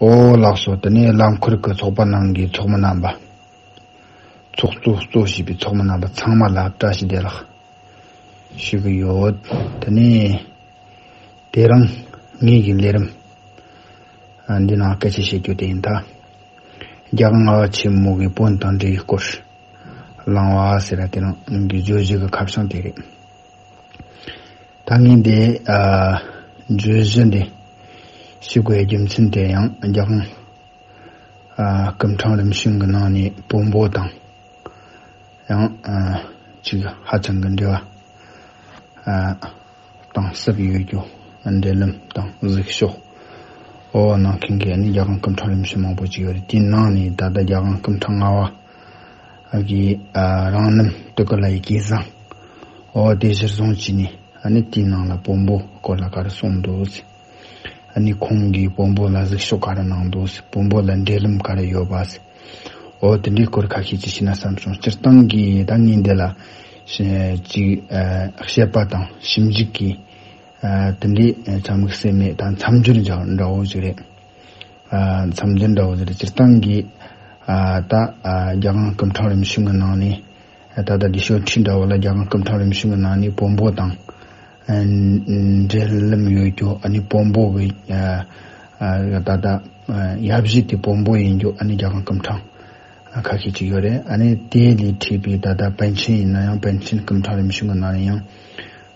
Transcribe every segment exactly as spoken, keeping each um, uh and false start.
ཨོ་ལགས་སོ། དེ་ནས་རླངས་འཁོར་གྱི་ཚོགས་པ་ནང་གི་ཚོགས་མི་རྣམ་པ། ཚོགས་གཙོ་གཙོ་བྱས་པའི་ཚོགས་མི་རྣམ་པ་ཚང་མ་ལ་བཀྲ་ཤིས་བདེ་ལེགས་ཞུ་གི་ཡོད། དེ་ནས་དེ་རིང་ངེད་ཀྱི་ལས་རིམ་ཨ་འདི་ནང་སྐད་ཆ་བཤད་རྒྱུ་དེ་ཡིན་ད། རྒྱལ་དབང་ལྔ་པ་ཆེན་མོ་གི་བོན་དང་འབྲེལ་བའི་སྐོར་གླེང་བ་ཟེར་ཡ་དེ་རིང་གི་བརྗོད་གཞི་གི་ཁ་བྱང་དེ་རེད། ད་ངས་འདི་ཨ་བརྗོད་གཞི་འདི་ཞུ་དགོས་རྒྱུ་མཚན་དེ་ཡང་རྒྱལ་དབང་ཨ་སྐུ་ཕྲེང་རིམ་བྱོན་གྱི་ནང་ནས་བོན་པོ་དང་ཡང་ཨ་ཅིག་ཧ་ཅང་གི་འབྲེལ་བ་ཨ་གཏིང་ཟབ་ཡོད་རྒྱུ། འབྲེལ་ལམ་དང་གཟིགས་ཕྱོགས་འོ་གནང་མཁན་གྱི་ཨ་ནི་རྒྱལ་དབང་སྐུ་ཕྲེང་རིམ་བྱོན་མང་པོ་ཅིག་ཡོད་རེད། དེའི་ནང་ནས་ད་ལྟ་རྒྱལ་དབང་སྐུ་ཕྲེང་ལྔ་པ་གི་ཨ་རང་རྣམ་སྟོད་ཀ་ལ་ཡི་གེ་བཟང་འོ་དེ་གཞིར་བཟུང་བྱས་ནས་ཨ་ནི་དེའི་ནང་ལ་བོན་པོ་སྐོར་ལ་ག་རེ་གསུངས་འདུག་ཟེར། ཨ་ནི་ཁོང་གིས་བོན་པོ་ལ་གཟིགས་ཕྱོགས་ག་རེ་གནང་འདུག་ཟེར། བོན་པོ་ལ་འབྲེལ་ལམ་ག་རེ་ཡོད་པ་ཟེར། འོ་དེ་འདྲའི་སྐོར་ཁ་ཤས་ཅིག་ཤེས་ན་བསམ་སོང་། སྤྱིར་བཏང་གི་ད་ངས་འདི་ལ་ཅིག་ཨ་བཤད་པ་དང་ཞིབ་འཇུག་གི་ཨ་དེ་འདྲའི་ཚ་མིག་སེམས་མེད་དང་མཚམས་སྦྱོར་འདྲ་བོ་ཞིག་རེད། ཨ་མཚམས་སྦྱོར་འདྲ་བོ་ཞིག་རེད། སྤྱིར་བཏང་གི་ཨ་ད་ཨ་རྒྱལ་དབང་སྐུ་ཕྲེང་རིམ་བྱོན་གྱི་ནང་ནས་ད་ལྟ་འདི་ཤོག་ཁྲིད་འདྲ་བོ་ལ་རྒྱལ་དབང་སྐུ་ཕྲེང་རིམ་བྱོན་གྱི་ནང་ནས་བོན་པོ་དང་ཨ་འབྲེལ་ལམ་ཡོད་རྒྱུ། ཨ་ནི་བོན་པོ་གི་ཨ་ཨ་ད་ལྟ་ཨ་ཡབ་གཞིས་དེ་བོན་པོ་ཡིན་རྒྱུ། ཨ་ནི་རྒྱལ་དབང་སྐུ་ཕྲེང་ཨ་ཁ་ཤས་ཅིག་ཡོད་རེད། ཨ་ནི་དེ་ལས་འཁྲིས་པའི་ད་ལྟ་པཎ་ཆེན་ཡིན་ན་ཡང་པཎ་ཆེན་སྐུ་ཕྲེང་རིམ་བྱོན་གྱི་ནང་ནས་ཡང་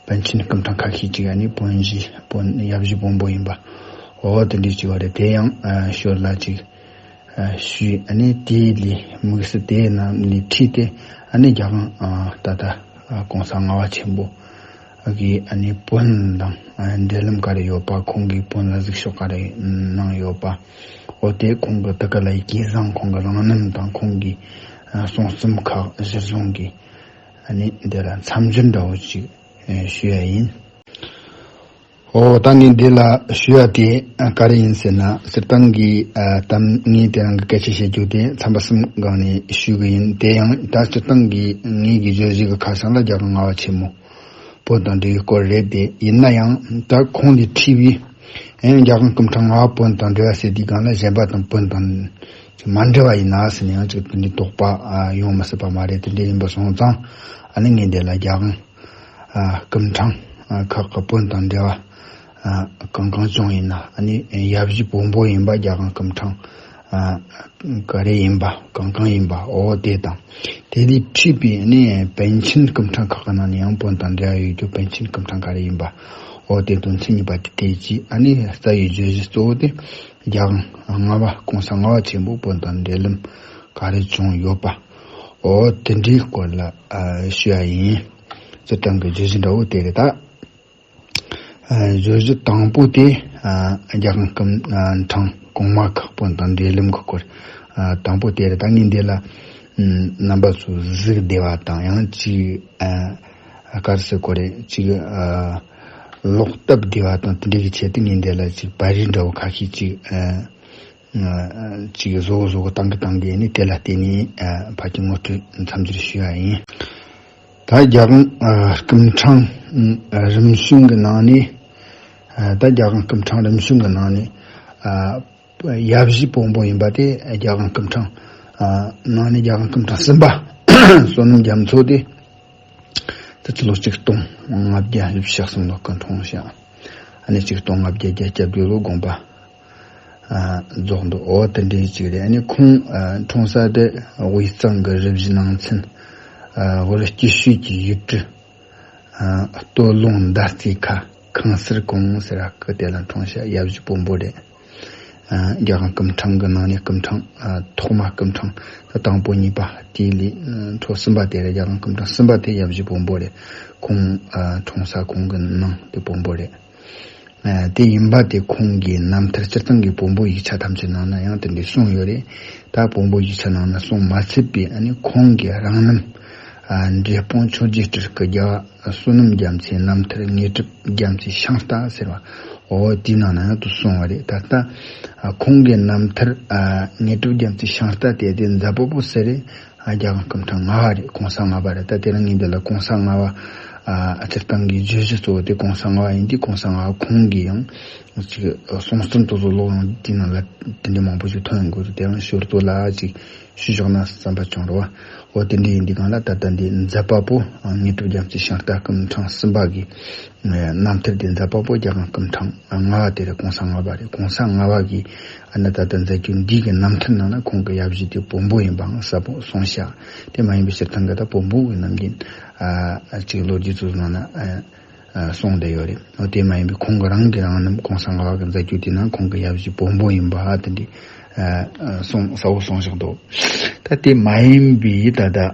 པཎ་ཆེན་སྐུ་ཕྲེང་ཁ་ཤས་ཅིག་ཨ་ནི་བོན་གཞིས་བོན་ཡབ་གཞིས་བོན་པོ་ཡིན་པ་འོ་དེ་འདྲ་ཅིག་ཡོད་རེད། དེ་ཡང་ཨ་ཞོར་ལ་ཅིག་ཞུས། ཨ་ནི་དེ་ལས་དམིགས་བསལ་དེ་རྣམས་ལས་འཁྲིས་ཏེ་ཨ་ནི་རྒྱལ་དབང་ཨ་ད་ལྟ་ཨ་གོང་ས་ལྔ་པ་ཆེན་པོ་གི་ཨ་ནི་བོན་དང་ཨ་འབྲེལ་ལམ་ག་རེ་ཡོད་པ། ཁོང་གིས་བོན་ལ་གཟིགས་ཕྱོགས་ག་རེ་གནང་ཡོད་པ། འོ་དེ་ཁོང་གི་ད་ག་ལ་ཡི་གེ་བཟང་ཁོང་གི་རང་རྣམ་དང་ཁོང་གི་ཨ་གསུང་རྩོམ་ཁག་གཞིར་བཟུང་གི་ཨ་ནི་འདི་ལ་མཚམས་སྦྱོར་འདྲ་བོ་ཅིག་ཨ་ཞུ་ཡ་ཡིན། ཨོ་ད་ངས་འདི་ལ་ཞུ་ཡ་དེ་ག་རེ་ཡིན་ཟེར་ན། སྤྱིར་བཏང་གི་ཨ་གཏམ་ངས་དེ་རིང་གི་སྐད་ཆ་བཤད་རྒྱུ་དེ་ཚན་པ་གསུམ་སྒང་ནས་ཞུ་གི་ཡིན། དེ་ཡང་ད་སྤྱིར་བཏང་གི་ངས་ཀྱི་བརྗོད་གཞི་གི་ཁ་བྱང་ལ་རྒྱལ་དབང་ལྔ་པ་ཆེན་མོ་བོན་དང་འབྲེལ་བའི་སྐོར་རེད་དེ། ཡིན་ན་ཡང་ད་ཁོང་ལས་འཁྲིས་པའི་ཨེ་རྒྱལ་དབང་སྐུ་ཕྲེང་ལྔ་པ་བོན་དང་འབྲེལ་བ་ཟེར་དུས་སྒང་ལ་གཞན་པ་དང་བོན་དང་མ་འབྲེལ་བ་ཡིན་ན་ཟེར་ན་ཡང་ཅིག་དེ་འདྲའི་དོགས་པ་ཨ་ཡོང་མི་སྲིད་པ་མ་རེད། དེ་འདྲ་ཡིན་པ་སོང་ཙང་ཨ་ནི་ངས་འདི་ལ་རྒྱལ་དབང་ཨ་སྐུ་ཕྲེང་ཨ་ཁག་གི་བོན་དང་འབྲེལ་བ་ཨ་གང་གང་བྱུང་ཡིན་ན། ཨ་ནི་ཡབ་གཞིས་བོན་པོ་ཡིན་པ། རྒྱལ་དབང་སྐུ་ཕྲེང་ཨ་ག་རེ་ཡིན་པ། གང་གང་ཡིན་པ། འོ་དེ་དང་དེ་ལས་འཁྲིས་པའི་ཨ་ནི་པཎ་ཆེན་སྐུ་ཕྲེང་ཁག་གི་ནང་ནས་ཡང་བོན་དང་འབྲེལ་བ་ཡོད་རྒྱུ་པཎ་ཆེན་སྐུ་ཕྲེང་ག་རེ་ཡིན་པ། འོ་དེ་དོན་ཚན་གཉིས་པ་དེ་དེ་གཅིག་ཨ་ནི་རྩ་བའི་བརྗོད་གཞི་གཙོ་བོ་དེ་རྒྱལ་དབང་ལྔ་པ་གོང་ས་ལྔ་པ་ཆེན་པོ་བོན་དང་འབྲེལ་ལམ་ག་རེ་བྱུང་ཡོད་པ། འོ་དེ་འདྲའི་སྐོར་ལ་ཨ་ཞུ་ཡ་ཡིན། སྤྱིར་བཏང་གི་བརྗོད་གཞི་འདྲ་བོ་དེ་རེད་ད། ཨ་བརྗོད་གཞི་དང་པོ་དེ་ཨ་རྒྱལ་དབང་སྐུ་ཕྲེང་གོང་མ་ཁག་བོན་དང་འབྲེལ་ལམ་གྱི་སྐོར་ཨ་དང་པོ་དེ་རེད། ད་ངས་འདི་ལ་ཨ་རྣམ་པ་ཚོ་གཟིགས་བདེ་བ་དང་ཡང་ཅིག་ཨ་ག་རེ་ཟེར་དགོས་རེད། ཅིག་ཨ་ཀློག་སྟབས་བདེ་བ་དང་དེ་འདྲ་གི་ཆེད་དུ་ངས་འདི་ལ་ཅིག་པར་རིས་འདྲ་བོ་ཁ་ཤས་ཅིག་ཨ་ཅིག་བཟོ་བོ་བཟོ་བོ་བཏང་གི་བཏང་གི་ནི་དེ་ལ་བརྟེན་ནས་ཨ་ཕ་གི་ངོ་སྤྲོད་མཚམས་སྦྱོར་ཞུ་ཡ་ཡིན། ད་རྒྱལ་དབང་ཨ་སྐུ་ཕྲེང་ཨ་རིམ་བྱོན་གྱི་ནང་ནས་ཨ་ད་རྒྱལ་དབང་སྐུ་ཕྲེང་རིམ་བྱོན་གྱི་ནང་ནས་ཨ་ཡབ་གཞིས་བོན་པོ་ཡིན་པ་དེ་རྒྱལ་དབང་སྐུ་ཕྲེང་ཨ་ནང་ནས་རྒྱལ་དབང་སྐུ་ཕྲེང་གསུམ་པ་བསོད་ནམས་རྒྱ་མཚོ་དེ། དེ་ཚོ་ལོ་ཆིག་སྟོང་ལྔ་བརྒྱ་བཞི་བཅུ་ཞེ་གསུམ་ལོ་ཀ་འཁྲུངས་ཤག་ཨ་ནི་ཆིག་སྟོང་ལྔ་བརྒྱ་བརྒྱད་ཅུ་གྱ་བརྒྱད་ལོ་དགོངས་པ་ཨ་རྫོགས་འདུག་འོ་དེ་འདྲའི་ཅིག་རེད། ཨ་ནི་ཁོང་ཨ་འཁྲུངས་ས་དེ་དབུས་གཙང་གི་རུ་བཞི་ནང་ཚན་ཨ་ཝེར་སྐྱིད་ཤོད་ཀྱི་ཡུལ་གྲུ་ཨ་སྟོད་ལུང་མདའ་རྩེ་ཁ་ཁང་གསར་གོང་ཟེར་བ་གི་དེ་ལ་འཁྲུངས་ཤག་ཡབ་གཞིས་བོན་པོ་རེད། ཨ་རྒྱལ་དབང་སྐུ་ཕྲེང་གི་ནང་ནས་སྐུ་ཕྲེང་ཨ་ཐོག་མ་སྐུ་ཕྲེང་ད་དང་པོ་གཉིས་པ་དེ་ལས་ཨ་འཕྲོ་གསུམ་པ་དེ་རེད། རྒྱལ་དབང་སྐུ་ཕྲེང་གསུམ་པ་དེ་ཡབ་གཞིས་བོན་པོ་རེད། ཁོང་ཨ་འཁྲུངས་ས་ཁོང་གི་ནང་དེ་བོན་པོ་རེད། ཨ་དེ་ཡིན་པ་དེ་ཁོང་གི་རྣམ་ཐར་སྤྱིར་བཏང་གི་བོན་པོ་ཡིག་ཆ་ཐམས་ཅད་ནང་ན་ཡང་དེ་འདྲའི་གསུངས་ཡོད་རེད། ད་བོན་པོ་ཡིག་ཆ་ནང་ན་གསུངས་མ་ཚད་པའི་ཨ་ནི་ཁོང་གི་རང་རྣམ་ཨ་འབྲས་སྤུངས་ཆོས་རྗེ་སྤྲུལ་སྐུ་རྒྱལ་བ་བསོད་ནམས་རྒྱ་མཚོའི་རྣམ་ཐར་དངོས་གྲུབ་རྒྱ་མཚོའི་ཤིང་རྟ་ཟེར་བ། འོ་དེའི་ནང་ན་ཡང་དུ་གསུངས་པ་རེད། ད་ལྟ་ཨ་ཁོང་གི་རྣམ་ཐར་ཨ་དངོས་གྲུབ་རྒྱ་མཚོའི་ཤིང་རྟ་དེ་དེ་མཛའ་པོ་པོ་ཟེར་རེད། ཨ་རྒྱལ་དབང་སྐུ་ཕྲེང་ལྔ་པ་རེད། གོང་ས་ལྔ་པ་རེད། ད་དེ་རིང་ངས་འདི་ལ་གོང་ས་ལྔ་པ་ ཨ་སྤྱིར་བཏང་གི་བརྗོད་གཞི་གཙོ་བོ་དེ་གོང་ས་ལྔ་པ་ཡིན་དུས། གོང་ས་ལྔ་པ་ཁོང་གིས་ཡང་ཅིག་གསུང་རྩོམ་དེ་ཚོ་ཀློག་ཡོང་དུས་ནང་ལ་དེ་འདྲ་མང་པོ་ཞིག་ཐོན་ཡོང་གི་འདུག་དེ་ཡང་ཞོར་དུ་ལ་ཅིག་ཞུས་བཞག་ན་བསམ་པ་བྱུང་རོ། འོ་དེ་འདྲ་ཡིན་དུས་གང་ལ་ད་ལྟ་འདི་མཛད་པ་པོ་དངོས་གྲུབ་རྒྱ་མཚོའི་ཤིང་རྟ་སྐུ་ཕྲེང་གསུམ་པ་གི་རྣམ་ཐར་དེ། མཛད་པ་པོ་རྒྱལ་དབང་སྐུ་ཕྲེང་ལྔ་པ་དེ་རེད། གོང་ས་ལྔ་པ་རེད། གོང་ས་ལྔ་པ་གི་ཨ་ནི་ད་ལྟ་མཛད་རྒྱུ་འདི་གི་རྣམ་ཐར་ནང་ན་ཁོང་གི་ཡབ་གཞིས་དེ་བོན་པོ་ཡིན་པའང་གསལ་པོ་གསུངས་ཤག་དེ་མ་ཡིན་པའི་སྤྱིར་བཏང་གི་ད་བོན་པོ་གི་ནམ་རྒྱུན་ཨ་ཅིག་ལོ་རྒྱུས་ཚོ་ནང་ན་ཨ་ཨ་གསུངས་བསྡད་ཡོད་རེད། འོ་དེ་མ་ཡིན་པའི་ཁོང་གི་རང་གི་རང་རྣམ་གོང་ས་ལྔ་པ་གི་མཛད་རྒྱུ་དེ་ནང་ཁོང་གི་ཡབ་གཞིས་བོན་པོ་ཡིན་པ་ཨ་དེ་འདྲ་ཨ་གསུངས་གསལ་པོ་གསུངས་བཞག་འདུག་ད་དེ་མ་ཡིན་པའི་ད་ལྟ་ཨ་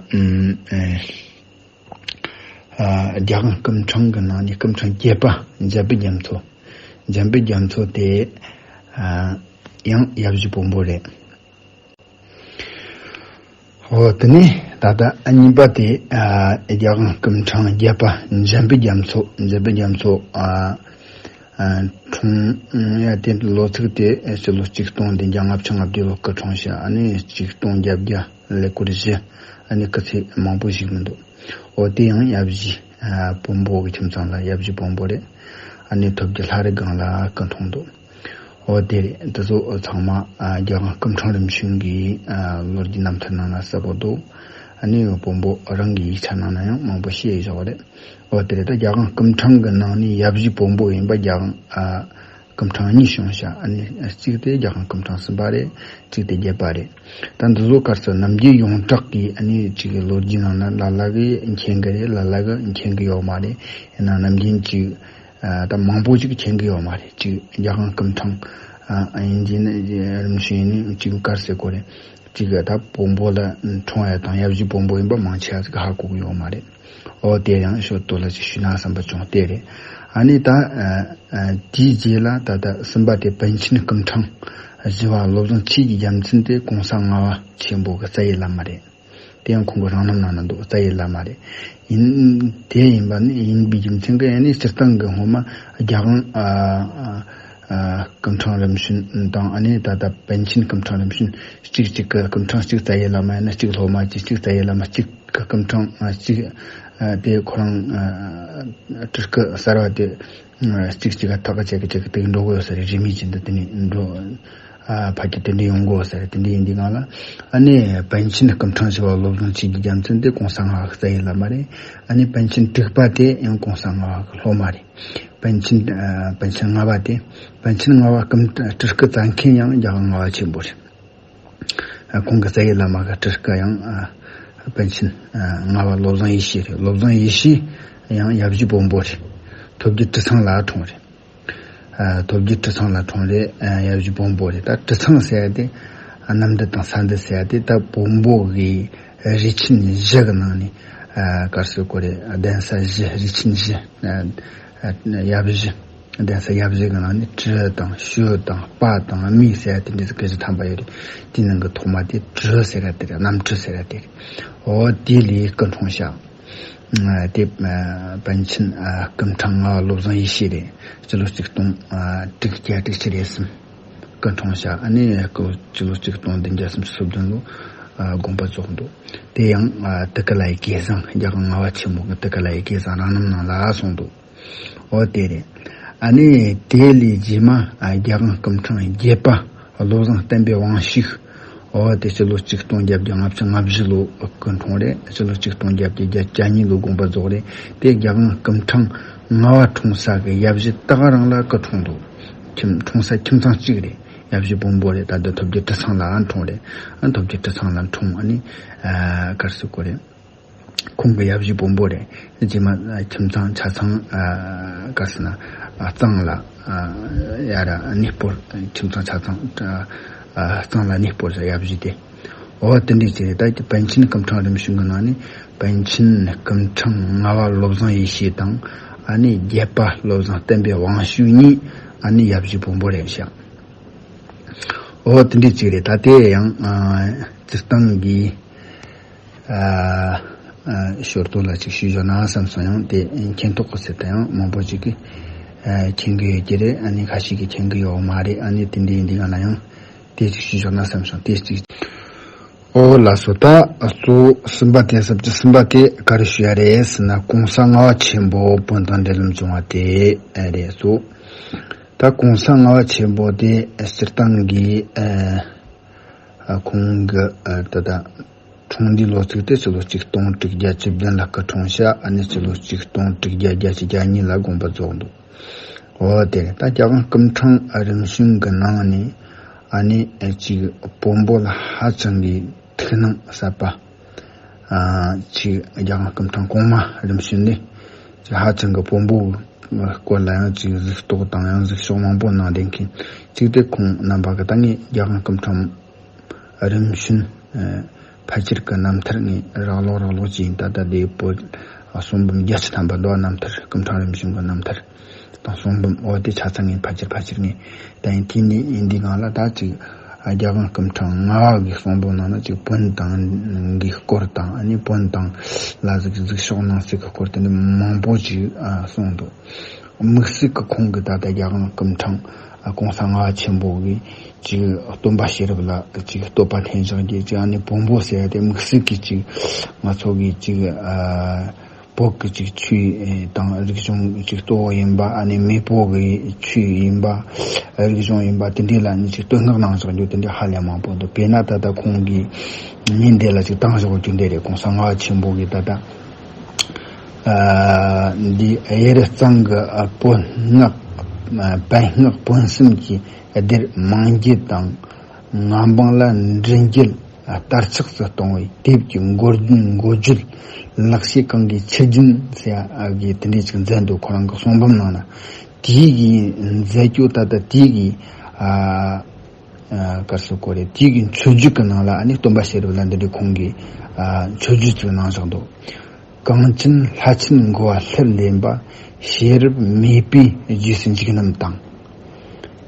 ཨ་རྒྱལ་དབང་སྐུ་ཕྲེང་གི་ནང་ནས་སྐུ་ཕྲེང་བརྒྱད་པ་འཇམ་དཔལ་རྒྱ་མཚོ། འཇམ་དཔལ་རྒྱ་མཚོ་དེ་ཨ་ཡང་ཡབ་གཞིས་བོན་པོ་རེད། འོ་དེ་ནས་ད་ལྟ་གཉིས་པ་དེ་ཨ་རྒྱལ་དབང་སྐུ་ཕྲེང་བརྒྱད་པ་འཇམ་དཔལ་རྒྱ་མཚོ། འཇམ་དཔལ་རྒྱ་མཚོ་ཨ་ཨ་འཁྲུངས་ཡ་དེ་ལོ་ཚིགས་དེ་ཕྱི་ལོ་ཆིག་སྟོང་བདུན་བརྒྱ་ལྔ་བཅུ་ང་བརྒྱད་ལོ་སྐུ་འཁྲུངས་ཤག་ཨ་ནི་ཆིག་སྟོང་བརྒྱད་བརྒྱ་ཀླད་ཀོར་བཞི། ཨ་ནི་སྐུ་ཚེ་མང་པོ་ཞིག་མི་འདུག་འོ་དེ་ཡང་ཡབ་གཞིས་ཨ་བོན་པོ་གི་ཁྱིམ་ཚང་ལ་ཡབ་གཞིས་བོན་པོ་རེད། ཨ་ནི་ཐོབ་རྒྱལ་ལྷ་རི་སྒང་ལ་སྐུ་འཁྲུངས་འདུག་འོ་དེ་རེད། དེ་ཚོ་ཚང་མ་ཨ་རྒྱལ་དབང་སྐུ་ཕྲེང་རིམ་བྱོན་གྱི་ཨ་ལོ་རྒྱུས་རྣམ་ཐར་ནང་ན་གསལ་པོ་འདུག་ཨ་ནི་བོན་པོ་རང་གི་ཡིག་ཆ་ནང་ན་ཡང་མང་པོ་བཤད་བཞག་པ་རེད། འོ་དེ་རེད། ད་རྒྱལ་དབང་སྐུ་ཕྲེང་གི་ནང་ནས་ཡབ་གཞིས་བོན་པོ་ཡིན་པ་རྒྱལ་དབང་ཨ་སྐུ་ཕྲེང་གཉིས་བྱུང་ཤག་ཨ་ནི་གཅིག་དེ་རྒྱལ་དབང་སྐུ་ཕྲེང་གསུམ་པ་རེད། གཅིག་དེ་བརྒྱད་པ་རེད། ད་འདི་ཚོ་སྐབས་སུ་ནམ་རྒྱུན་ཡོངས་གྲགས་ཀྱི་ཨ་ནི་གཅིག་གི་ལོ་རྒྱུས་ནང་ན་ལ་ལ་གིས་མཁྱེན་གི་རེད། ལ་ལ་གིས་མཁྱེན་གི་ཡོད་མ་རེད། ཡིན་ན་ནམ་རྒྱུན་གཅིག་ཨ་ད་མང་པོ་ཅིག་མཁྱེན་གི་ཡོད་མ་རེད། གཅིག་རྒྱལ་དབང་སྐུ་ཕྲེང་ཨ་ཡིན་གྱི་ནི་རིམ་བྱོན་ཡིན་ནི་གཅིག་ག་རེ་ཟེར་དགོས་རེད། གཅིག་གི་ད་བོན་པོ་ལ་འཁྲུངས་ཡ་དང་ཡབ་གཞིས་བོན་པོ་ཡིན་པ་མང་ཆེ་བ་ཅིག་ཧ་གོ་གི་ཡོད་མ་རེད། འོ་དེ་ཡང་ཞོར་དུ་ལ་ཅིག་ཞུས་ན་བསམ་པ་བྱུང་། དེ་རེད། ཨ་ནི་ད་ཨ་ཨ་དེའི་རྗེས་ལ་ད་ལྟ་གསུམ་པ་དེ་པཎ་ཆེན་སྐུ་ཕྲེང་བཞི་པ་བློ་བཟང་ཆོས་ཀྱི་རྒྱལ་མཚན་དེ་གོང་ས་ལྔ་པ་ཆེན་པོ་གི་རྩ་བའི་བླ་མ་རེད། དེ་ཡང་ཁོང་གི་རང་རྣམ་ནང་ན་འདུག་རྩ་བའི་བླ་མ་རེད། ཡིན་དེ་ཡིན་པ་ནི་ཡིན་པའི་རྒྱུ་མཚན་གྱིས་ཨ་ནི་སྤྱིར་བཏང་གི་སྔོན་མ་རྒྱལ་དབང་ཨ་ཨ་ཨ་སྐུ་ཕྲེང་རིམ་བྱོན་དང་། ཨ་ནི་ད་ལྟ་པཎ་ཆེན་སྐུ་ཕྲེང་རིམ་བྱོན་གཅིག་གཅིག་གི་སྐུ་ཕྲེང་གཅིག་རྩ་བའི་བླ་མ་ཡིན་ན་གཅིག་སློབ་མ་གཅིག་གཅིག་རྩ་བའི་བླ་མ་གཅིག་གི་སྐུ་ཕྲེང་ཨ་གཅིག་ཨ་དེ་ཁོ་རང་ཨ་སྤྲུལ་སྐུ་གསར་བ་དེ་ཨ་གཅིག་གཅིག་ག་ཐག་གཅིག་གི་གཅིག་གི་དེ་འགྲོ་དགོས་ས་རེད། རིས་མེད་ཅན་དུ་དེ་ནས་འགྲོ་ཨ་ཕ་གི་དེ་འདྲ་ཡོང་དགོས་ས་རེད། དེ་འདྲ་ཡིན་དུས་སྒང་ལ་ཨ་ནི་པཎ་ཆེན་སྐུ་ཕྲེང་བཞི་པ་བློ་བཟང་ཆོས་ཀྱི་རྒྱལ་མཚན་དེ་གོང་ས་ལྔ་པ་གི་རྩ་བའི་བླ་མ་རེད། ཨ་ནི་པཎ་ཆེན་དྲུག་པ་དེ་ཡང་གོང་ས་ལྔ་པ་གི་སློབ་མ་རེད། པཎ་ཆེན་ཨ་པཎ་ཆེན་ལྔ་པ་དེ། པཎ་ཆེན་ལྔ་པ་སྐུ་སྤྲུལ་སྐུ་བཙལ་མཁན་ཡང་རྒྱལ་དབང་ལྔ་པ་ཆེན་པོ་རེད། ཨ་ཁོང་གི་རྩ་བའི་བླ་མ་གི་སྤྲུལ་སྐུ་ཡང་ཨ་པཎ་ཆེན་ཨ་ལྔ་པ་བློ་བཟང་ཡེ་ཤེས་རེད། བློ་བཟང་ཡེ་ཤེས་ཡང་ཡབ་གཞིས་བོན་པོ་རེད། ཐོབ་རྒྱལ་གྲི་ཚང་ལ་འཁྲུངས་རེད། ཨ་ཐོབ་རྒྱལ་གྲི་ཚང་ལ་འཁྲུངས་རེད། ཨ་ཡབ་གཞིས་བོན་པོ་རེད། ད་གྲི་ཚང་ཟེར་ཡ་དེ་ཨ་གནམ་འདི་དང་ས་འདི་ཟེར་ཡ་དེ་ད་བོན་པོ་གི་རིགས་ཆེན་བཞི་གི་ནང་ནས་ཨ་ག་རེ་ཟེར་དགོས་རེད། གདན་ས་བཞི། རིགས་ཆེན་བཞི། ཨ་ཡབ་བཞི། གདན་ས་ཡབ་བཞི་གི་ནང་ནས་གྲི་དང་ཞུ་དང་དཔའ་དང་རྨས་ཟེར་ཡ་དེ་འདྲ་ཟེར་གི་བཞི་ཐམ་པ་ཡོད་རེད། དེའི་ནང་གི་ཐོག་མ་དེ་གྲི་ཟེར་ཡ་དེ་རེད། གནམ་གྲི་ཟེར་ཡ་དེ་རེད། འོ་དེ་ལས་སྐུ་འཁྲུངས་ཤག་དེ་པཎ་ཆེན་སྐུ་ཕྲེང་ལྔ་པ་བློ་བཟང་ཡེ་ཤེས་རེད། སྤྱི་ལོ་ཆིག་སྟོང་དྲུག་བརྒྱ་དྲུག་ཅུ་རེ་གསུམ་སྐུ་འཁྲུངས་ཤག་ཨ་ནི་སྐུ་སྤྱི་ལོ་ཆིག་སྟོང་བདུན་བརྒྱ་སུམ་ཅུ་སོ་བདུན་ལོ་དགོངས་པ་རྫོགས་འདུག་དེ་ཡང་ཨ་ཏི་ཀ་ལའི་སྐལ་བཟང་། རྒྱལ་དབང་ལྔ་པ་ཆེན་མོ་གི་ཏི་ཀ་ལའི་སྐལ་བཟང་རང་རྣམ་ནང་ལ་གསུངས་འདུག་འོ་དེ་རེད། ཨ་ནི་དེ་ལས་རྗེས་མ་ཨ་རྒྱལ་དབང་སྐུ་ཕྲེང་བརྒྱད་པ་བློ་བཟང་བསྟན་པའི་དབང་ཕྱུག་འོ་དེ་སྤྱི་ལོ་ཆིག་སྟོང་བརྒྱད་བརྒྱ་ལྔ་བཅུ་ང་བཞི་ལོ་སྐུ་འཁྲུངས་རེད། སྤྱི་ལོ་ཆིག་སྟོང་བརྒྱད་བརྒྱ་གྱ་གཉིས་ལོ་དགོངས་པ་རྫོགས་རེད། དེ་རྒྱལ་དབང་སྐུ་ཕྲེང་ལྔ་པ་འཁྲུངས་ས་གི་ཡབ་གཞིས་ད་ག་རང་ལ་སྐུ་འཁྲུངས་འདུག་ཁྱིམ་འཁྲུངས་ས་ཁྱིམ་ཚང་གཅིག་རེད། ཡབ་གཞིས་བོན་པོ་རེད། ད་ལྟ་ཐོབ་རྒྱལ་གྲི་ཚང་ལ་འཁྲུངས་རེད། ཨ་ཐོབ་རྒྱལ་གྲི་ཚང་ལ་འཁྲུངས། ཨ་ནི་ཨ་ག་རེ་ཟེར་དགོས་རེད། ཁོང་གི་ཡབ་གཞིས་བོན་པོ་རེད། རྗེས་མ་ཨ་ཁྱིམ་ཚང་ཆ་ཚང་ཨ་ག་རེ་ཟེར་ན་ཨ་གཙང་ལ་ཨ་ཡར་གནས་སྤོར། ཁྱིམ་ཚང་ཆ་ཚང་ཨ་གཙང་ལ་གནས་སྤོར་ཟེར། ཡབ་གཞིས་དེ། འོ་དེ་འདྲའི་ཅིག་རེད། ད་པཎ་ཆེན་སྐུ་ཕྲེང་རིམ་བྱོན་གྱི་ནང་ནས་པཎ་ཆེན་སྐུ་ཕྲེང་ལྔ་པ་བློ་བཟང་ཡེ་ཤེས་དང་། ཨ་ནི་བརྒྱད་པ་བློ་བཟང་བསྟན་པའི་དབང་ཕྱུག་གཉིས་ཨ་ནི་ཡབ་གཞིས་བོན་པོ་རེད་ཤག་འོ་དེ་འདྲའི་ཅིག་རེད། ད་དེ་ཡང་ཨ་སྤྱིར་བཏང་གི་ཨ་ཨ་ཞོར་དུ་ལ་ཅིག་ཞུས་བཞག་ན་བསམ་སོང་། ཡང་དེ་མཁྱེན་རྟོགས་ཀྱི་ཚད་དུ་ཡང་མང་པོ་ཅིག་གིས་ཨ་མཁྱེན་གྱི་ཡོད་ཀྱི་རེད། ཨ་ནི་ཁ་ཤས་ཀྱིས་མཁྱེན་གྱི་ཡོད་མ་རེད། ཨ་ནི་དེ་འདྲའི་ཡིན་དུས་གང་ལ་ཡང་དེ་ཅིག་ཞུས་བཞག་ན་བསམ་སོང་། དེ་ཅིག་ཨོ་ལགས་སོ། ད་གཙོ་བོ་གསུམ་པ་དེ་ཟབ་ཅིག་གསུམ་པ་དེ་ག་རེ་ཞུ་ཡ་རེད་ཟེར་ན། གོང་ས་ལྔ་པ་ཆེན་པོ་བོན་དང་འབྲེལ་ལམ་བྱུང་བ་དེ་རེད་སོ། ད་གོང་ས་ལྔ་པ་ཆེན་པོ་དེ་སྤྱིར་བཏང་གི་ཨ་ཁོང་གི་ཨ་ད་ལྟ་འཁྲུངས་འདས་ལོ་ཚིགས་དེ་ཕྱི་ལོ་ཆིག་སྟོང་དྲུག་བརྒྱ་བཅུ་བདུན་ལྷག་གི་འཁྲུངས་ཤག་ཨ་ནི་ཕྱི་ལོ་ཆིག་སྟོང་དྲུག་བརྒྱ་བརྒྱད་ཅུ་གྱ་གཉིས་ལ་དགོངས་པ་རྫོགས་འདུག་ཨོ་དེ་རེད། ད་རྒྱལ་དབང་སྐུ་ཕྲེང་རིམ་བྱོན་གྱི་ནང་ནས་ཨ་ནི་ཨེ་ཅིག་བོན་པོ་ལ་ཧ་ཅང་གི་ཐུགས་སྣང་ཟབ་པ། ཨ་ཅིག་རྒྱལ་དབང་སྐུ་ཕྲེང་གོང་མ་རིམ་བྱོན་ནས་ཅིག་ཧ་ཅང་གི་བོན་པོའི་སྐོར་ལ་ཡང་ཅིག་གཟིགས་རྟོག་དང་ཡང་གཟིགས་ཕྱོགས་མང་པོ་གནང་བསྡད་མཁན་ཅིག་དེ། ཁོང་རྣམ་པ་གི་ད་ངས་རྒྱལ་དབང་སྐུ་ཕྲེང་རིམ་བྱོན་ཨ་ཕལ་ཆེར་གྱི་རྣམ་ཐར་ངས་རགས་ལོག་རགས་ལོག་ཅིག་ཡིན། ད་ལྟ་དེ་བོད་གསུང་འབུམ་བརྒྱད་ཅུ་ཐམ་པ་འདུག་རྣམ་ཐར། སྐུ་ཕྲེང་རིམ་བྱོན་གྱི་རྣམ་ཐར་དང་གསུང་འབུམ། འོ་དེ་ཆ་ཚང་ངས་ཕལ་ཆེར་ཕལ་ཆེར་ངས་ད་ཡིན། དེ་ནས་ཡིན་དུས་སྒང་ལ་ད་ཅིག་རྒྱལ་དབང་སྐུ་ཕྲེང་ལྔ་པ་གི་གསུང་འབུམ་ནང་ན་ཅིག་བོན་དང་གི་སྐོར་དང་ཨ་ནི་བོན་དང་ལ་གཟིགས་གཟིགས་ཕྱོགས་གནང་ཚུལ་གྱི་སྐོར་དེ་འདྲ་མང་པོ་ཅིག་ཨ་གསུངས་འདུག་དམིགས་བསལ་གྱི་ཁོང་གིས་ད་ལྟ་རྒྱལ་དབང་སྐུ་ཕྲེང་ཨ་གོང་ས་ལྔ་པ་ཆེན་པོ་གིས་ཅིག་སྟོན་པ་ཤེས་རབ་ལ་ཅིག་བསྟོད་པ་འཐེན་བཞག་རྒྱུ་ཅིག་ཨ་ནི་བོན་པོ་ཟེར་ཡ་དེ་དམིགས་བསལ་གྱི་ཅིག་ང་ཚོ་གི་ཅིག་ཨ་བོད་ཀྱི་ཅིག་ཆོས་དང་རིག་གཞུང་ཅིག་གཙོ་བོ་ཡིན་པ། ཨ་ནི་མེས་པོ་གི་ཆོས་ཡིན་པ། རིག་གཞུང་ཡིན་པ་དེ་འདྲ་ལ་ནི་ཅིག་བསྟོད་བསྔགས་གནང་བཞག་རྒྱུ་དེ་འདྲ་ཧ་ལས་མང་པོ་འདུག་དཔེར་ན་ད་ལྟ་ཁོང་གིས་ངས་འདི་ལ་ཅིག་བཏང་བཞག་རྒྱུ་འདི་རེད། གོང་ས་ལྔ་པ་ཆེན་པོ་གིས་ད་ལྟ་ཨ་འདི་གཡུ་རལ་གཙང་གི་ཨ་བོན་སྔགས་ཨ་བན་སྔགས་བོན་གསུམ་གྱི་སྡེར་མང་འགྱེད་དང་མངའ་འབངས་ལ་མགྲིན་སྐྱེལ་ཨ་དར་ཆགས་སུ་གཏོང་བའི་དེབ་ཀྱི་མགོ་རྒྱན་མགོ་བརྗོད། ལག་ཤེས་གང་གི་ཆུ་རྒྱུན་ཟེར་ཡ་གི་དེ་འདྲས་ཅིག་མཛད་འདུག་ཁོ་རང་གི་གསུང་འབུམ་ནང་ན། དེའི་གི་མཛད་སྤྱོད་ད་ལྟ་དེའི་གི་ཨ་ཨ་ག་རེ་ཟེར་དགོས་རེད། དེའི་གི་མཆོད་བརྗོད་ཀྱི་ནང་ལ་ཨ་ནི་སྟོན་པ་ཤེས་རབ་ལ་འདི་འདྲའི་ཁོང་གིས་ཨ་མཆོད་བརྗོད་ཅིག་གནང་བཞག་འདུག་གངས་ཅན་ལྷ་ཆེན་མགོ་བ་ལྷུར་ལེན་པ། ཤེས་རབ་མེས་པོའི་རྗེས་སུ་འཇུག་རྣམས་དང་།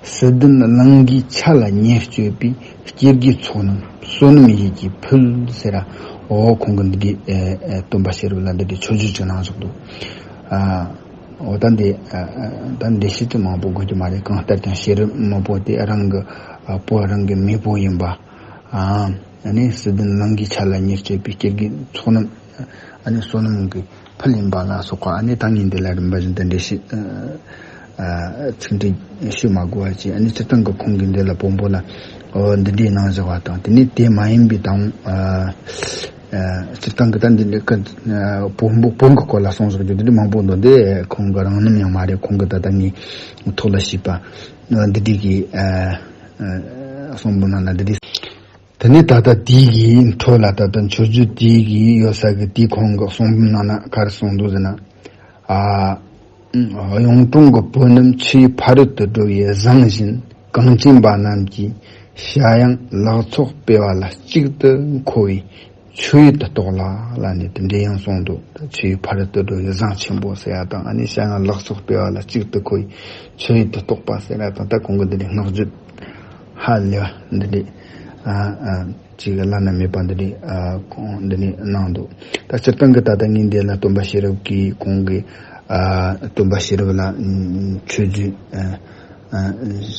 སྲི་ལྡན་གླིང་གའི་ཆ་ལ་ཉེར་སྤྱོད་པའི། སྐྱེ་དགུའི་ཚོགས་རྣམས་བསོད་ནམས་ཡིད་ཀྱིས་ཕུལ་ཟེར་ར། འོ་ཁོང་གི་འདི་འདྲའི་ཨེ་ཨེ་སྟོན་པ་ཤེས་རབ་ལ་འདི་འདྲའི་མཆོད་བརྗོད་ཅིག་གནང་བཞག་འདུག་ཨ་འོ་ད་འདི་ཨ་ཨ་ད་འདི་བཤད་ཚུལ་མང་པོ་དགོས་ཀྱི་མ་རེད། གང་ལྟར་ཀྱང་ཤེས་རབ་མེས་པོ་དེ་རང་གི་ཨ་བོད་རང་གི་མེས་པོ་ཡིན་པ། ཨ་ཨ་ནི་སྲི་ལྡན་གླིང་གའི་ཆ་ལ་ཉེར་སྤྱོད་པའི། སྐྱེ་དགུའི་ཚོགས་རྣམས་ཨ་ནི་བསོད་ནམས་ཀྱི་ཕུལ་ཡིན་པ་ལ་སོགས་པ། ཨ་ནི་ད་ངས་འདི་ལ་རིམ་པ་བཞིན་དུ་འགྲེལ་བཤད་ཨ་ཨ་ཚིག་འགྲེལ་ཞུ་མ་དགོས་པ་བྱས། ཨ་ནི་སྤྱིར་བཏང་གི་ཁོང་གིས་འདི་ལ་བོན་པོ་ལ་འོ་འདི་འདྲའི་གནང་བཞག་པ་དང་། དེ་ནས་དེ་མ་ཡིན་པའི་དང་ཨ་ཨ་སྤྱིར་བཏང་གི་ད་འདི་འདྲའི་ཀ་ཨ་བོན་པོ་བོན་གྱི་སྐོར་ལ་གསུངས་བཞག་རྒྱུ་འདི་འདྲའི་མང་པོ་འདུག་འདི་ཁོང་གི་རང་རྣམ་ཡང་མ་རེད། ཁོང་གིས་ད་ལྟ་ངས་ཐོག་ལ་ཞུས་པ་འདི་འདྲའི་གི་ཨ་ཨ་གསུང་འབུམ་ནང་ན་འདི་འདྲའི། དེ་ནས་ད་ལྟ་དེའི་གི་འཕྲོ་ལ་ད་ལྟ་མཆོད་བརྗོད་དེའི་གི་ཡོད་ས་གི་དེའི་ཁོང་གི་གསུང་འབུམ་ནང་ན་ག་རེ་གསུངས་འདུག་ཟེར་ན། ཨ་གཡུང་དྲུང་གི་བོན་རྣམས་ཆུའི་ཕ་རོལ་ཏུ་འགྲོ་བའི་བཟང་བཞིན། གངས་ཅན་པ་རྣམས་ཀྱིས་བྱ་ཡང་ལག་ཚོགས་སྤེལ་བ་ལ་གཅིག་ཏུ་མཁོ་བའི་མཆོད་ཡུལ་དུ་གཏོགས་ལ་ལ་ནི་དེ་འདྲའི་ཡང་གསུངས་འདུག་ད་ཆུའི་ཕ་རོལ་ཏུ་འགྲོ་བའི་བཟང་ཆེན་པོ་ཟེར་ཡ་དང་། ཨ་ནི་བྱ་ཡང་ལག་ཚོགས་སྤེལ་བ་ལ་གཅིག་ཏུ་མཁོ་བའི་མཆོད་ཡུལ་དུ་གཏོགས་པ་ཟེར་ཡ་དང་། ད་ཁོང་གི་འདི་འདྲའི་བསྔགས་བརྗོད་ཧ་ལས་པ་འདི་འདྲའི་ཨ་ཨ་ཅིག་བླ་ན་མེད་པ་འདི་འདྲའི་ཨ་ཁོང་འདི་འདྲའི་གནང་འདུག་ད་སྤྱིར་བཏང་གི་ད་ལྟ་ངས་འདི་ལ་སྟོན་པ་ཤེས་རབ་ཀྱིས་ཁོང་གི་ཨ་སྟོན་པ་ཤེས་རབ་ལ་མཆོད་བརྗོད་ཨ་ཨ་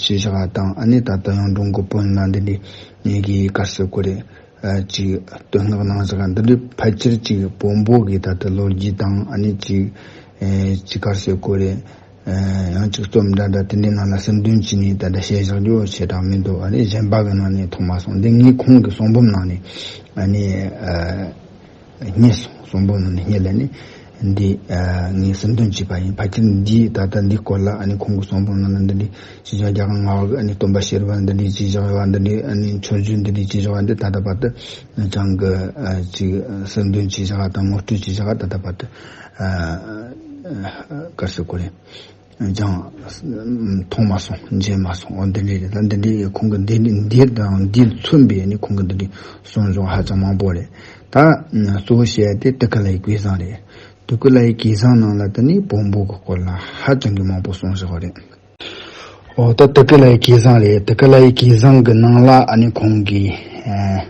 ཞུས་བཞག་པ་དང་། ཨ་ནི་ད་ལྟ་གཡུང་དྲུང་གི་བོན་ལ་འདི་འདྲའི་ངེད་ཀྱིས་ག་རེ་ཟེར་དགོས་རེད། ཨ་ཅིག་བསྟོད་བསྔགས་གནང་བཞག་པ་འདི་འདྲའི་ཕལ་ཆེར་ཅིག་བོན་པོ་གི་ད་ལྟ་ལོ་རྒྱུས་དང་། ཨ་ནི་ཅིག་ཨེ་ཅིག་ག་རེ་ཟེར་དགོས་རེད། ཨེ་ཡང་ཅིག་རྩོམ་འདྲ་འདྲ་དེ་འདྲའི་ནང་ལ་ཟུར་འདོན་བྱས་ནས་ད་ལྟ་བཤད་བཞག་རྒྱུ་ཞེ་དྲག་མི་འདུག་ཨ་ནི་གཞན་པ་གི་ནང་ནས་མཐོང་མ་སོང་། འདི་ངས་ཁོང་གི་གསུང་འབུམ་ནང་ནས་ཨ་ནི་ཨ་རྙེད་སོང་། གསུང་འབུམ་ནང་ནས་རྙེད་ལ་ནི་འདི་ཨ་ངས་ཟུར་འདོན་བྱས་པ་ཡིན། ཕལ་ཆེར་འདི་ད་ལྟ་འདི་སྐོར་ལ་ཨ་ནི་ཁོང་གི་གསུང་འབུམ་ནང་ན་འདི་འདྲའི་ཅི་བྱ་རྒྱལ་དབང་ལྔ་པ་གི་ཨ་ནི་སྟོན་པ་ཤེས་རབ་འདི་འདྲའི་ཅི་བྱ་བ་འདི་འདྲའི་ཨ་ནི་མཆོད་བརྗོད་འདི་འདྲའི་ཅི་བྱ་བ་འདི་ད་ལྟ་བར་དུ་ཅང་གི་ཨ་ཅིག་ཟུར་འདོན་བྱས་བཞག་པ་དང་ངོ་སྤྲོད་བྱས་བཞག་པ་ད་ལྟ་བར་དུ་ཨ་ག་རེ་ཟེར་དགོས་རེད། ཅང་མཐོང་མ་སོང་། མཇལ་མ་སོང་། འོ་འདི་འདྲའི་རེད། ད་འདི་འདྲའི་ཁོང་གི་འདི་འདི་དང་འདི་མཚོན་པའི་ནི་ཁོང་གི་འདི་འདྲའི་གསུང་བཞག་ཧ་ཅང་མང་པོ་རེད། ད་གཙོ་བོ་བཤད་ཡ་དེ་ཏི་ཀ་ལའི་གོས་བཟང་རེད། ཏི་ཀ་ལའི་གོས་བཟང་ནང་ལ་དེ་ནི་བོན་པོ་གི་སྐོར་ལ་ཧ་ཅང་གི་མང་པོ་གསུང་བཞག་རེད། འོ་ད་ཏི་ཀ་ལའི་གོས་བཟང་རེད། ཏི་ཀ་ལའི་གོས་བཟང་གི་ནང་ལ་ཨ་ནི་ཁོང་གིས་ཨ་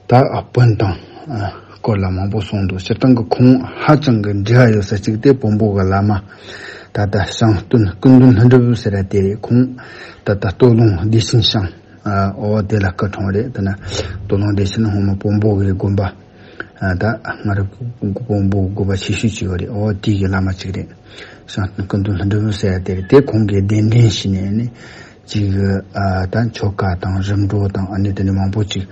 ད་བོན་དང་ཨ་སྐོར་ལ་མང་པོ་གསུངས་འདུག་སྤྱིར་བཏང་གི་ཁོང་ཧ་ཅང་གི་འབྲེལ་བ་ཡོད་ས་གཅིག་དེ་བོན་པོ་གི་བླ་མ་ད་ལྟ་ཞང་སྟོན་སྐུ་མདུན་ལྷུན་གྲུབ་ཟེར་ཡ་དེ་རེད། ཁོང་ད་ལྟ་སྟོད་ལུང་བདེ་ཆེན་ཞང་ ཨ་འོ་དེ་ལ་སྐུ་འཁྲུངས་རེད། དེ་ན་སྟོད་ལུང་བདེ་ཆེན་སྔོན་མ་བོན་པོ་གི་དགོན་པ། ཨ་ད་སྔ་རབས་བོན་པོ་དགོན་པ་ཆེ་ཤོས་ཅིག་ཡོད་རེད། འོ་དེ་གི་བླ་མ་ཅིག་རེད། བྱང་སྟོན་སྐུ་མདུན་ལྷུན་གྲུབ་ཟེར་ཡ་དེ་རེད། དེ་ཁོང་གིས་གདན་འདྲེན་བྱས་ནས་ནི་ཅིག་ཨ་ད་ཆོ་ག་དང་རིམ་གྲོ་དང་ཨ་ནི་དེ་འདྲ་མང་པོ་ཅིག་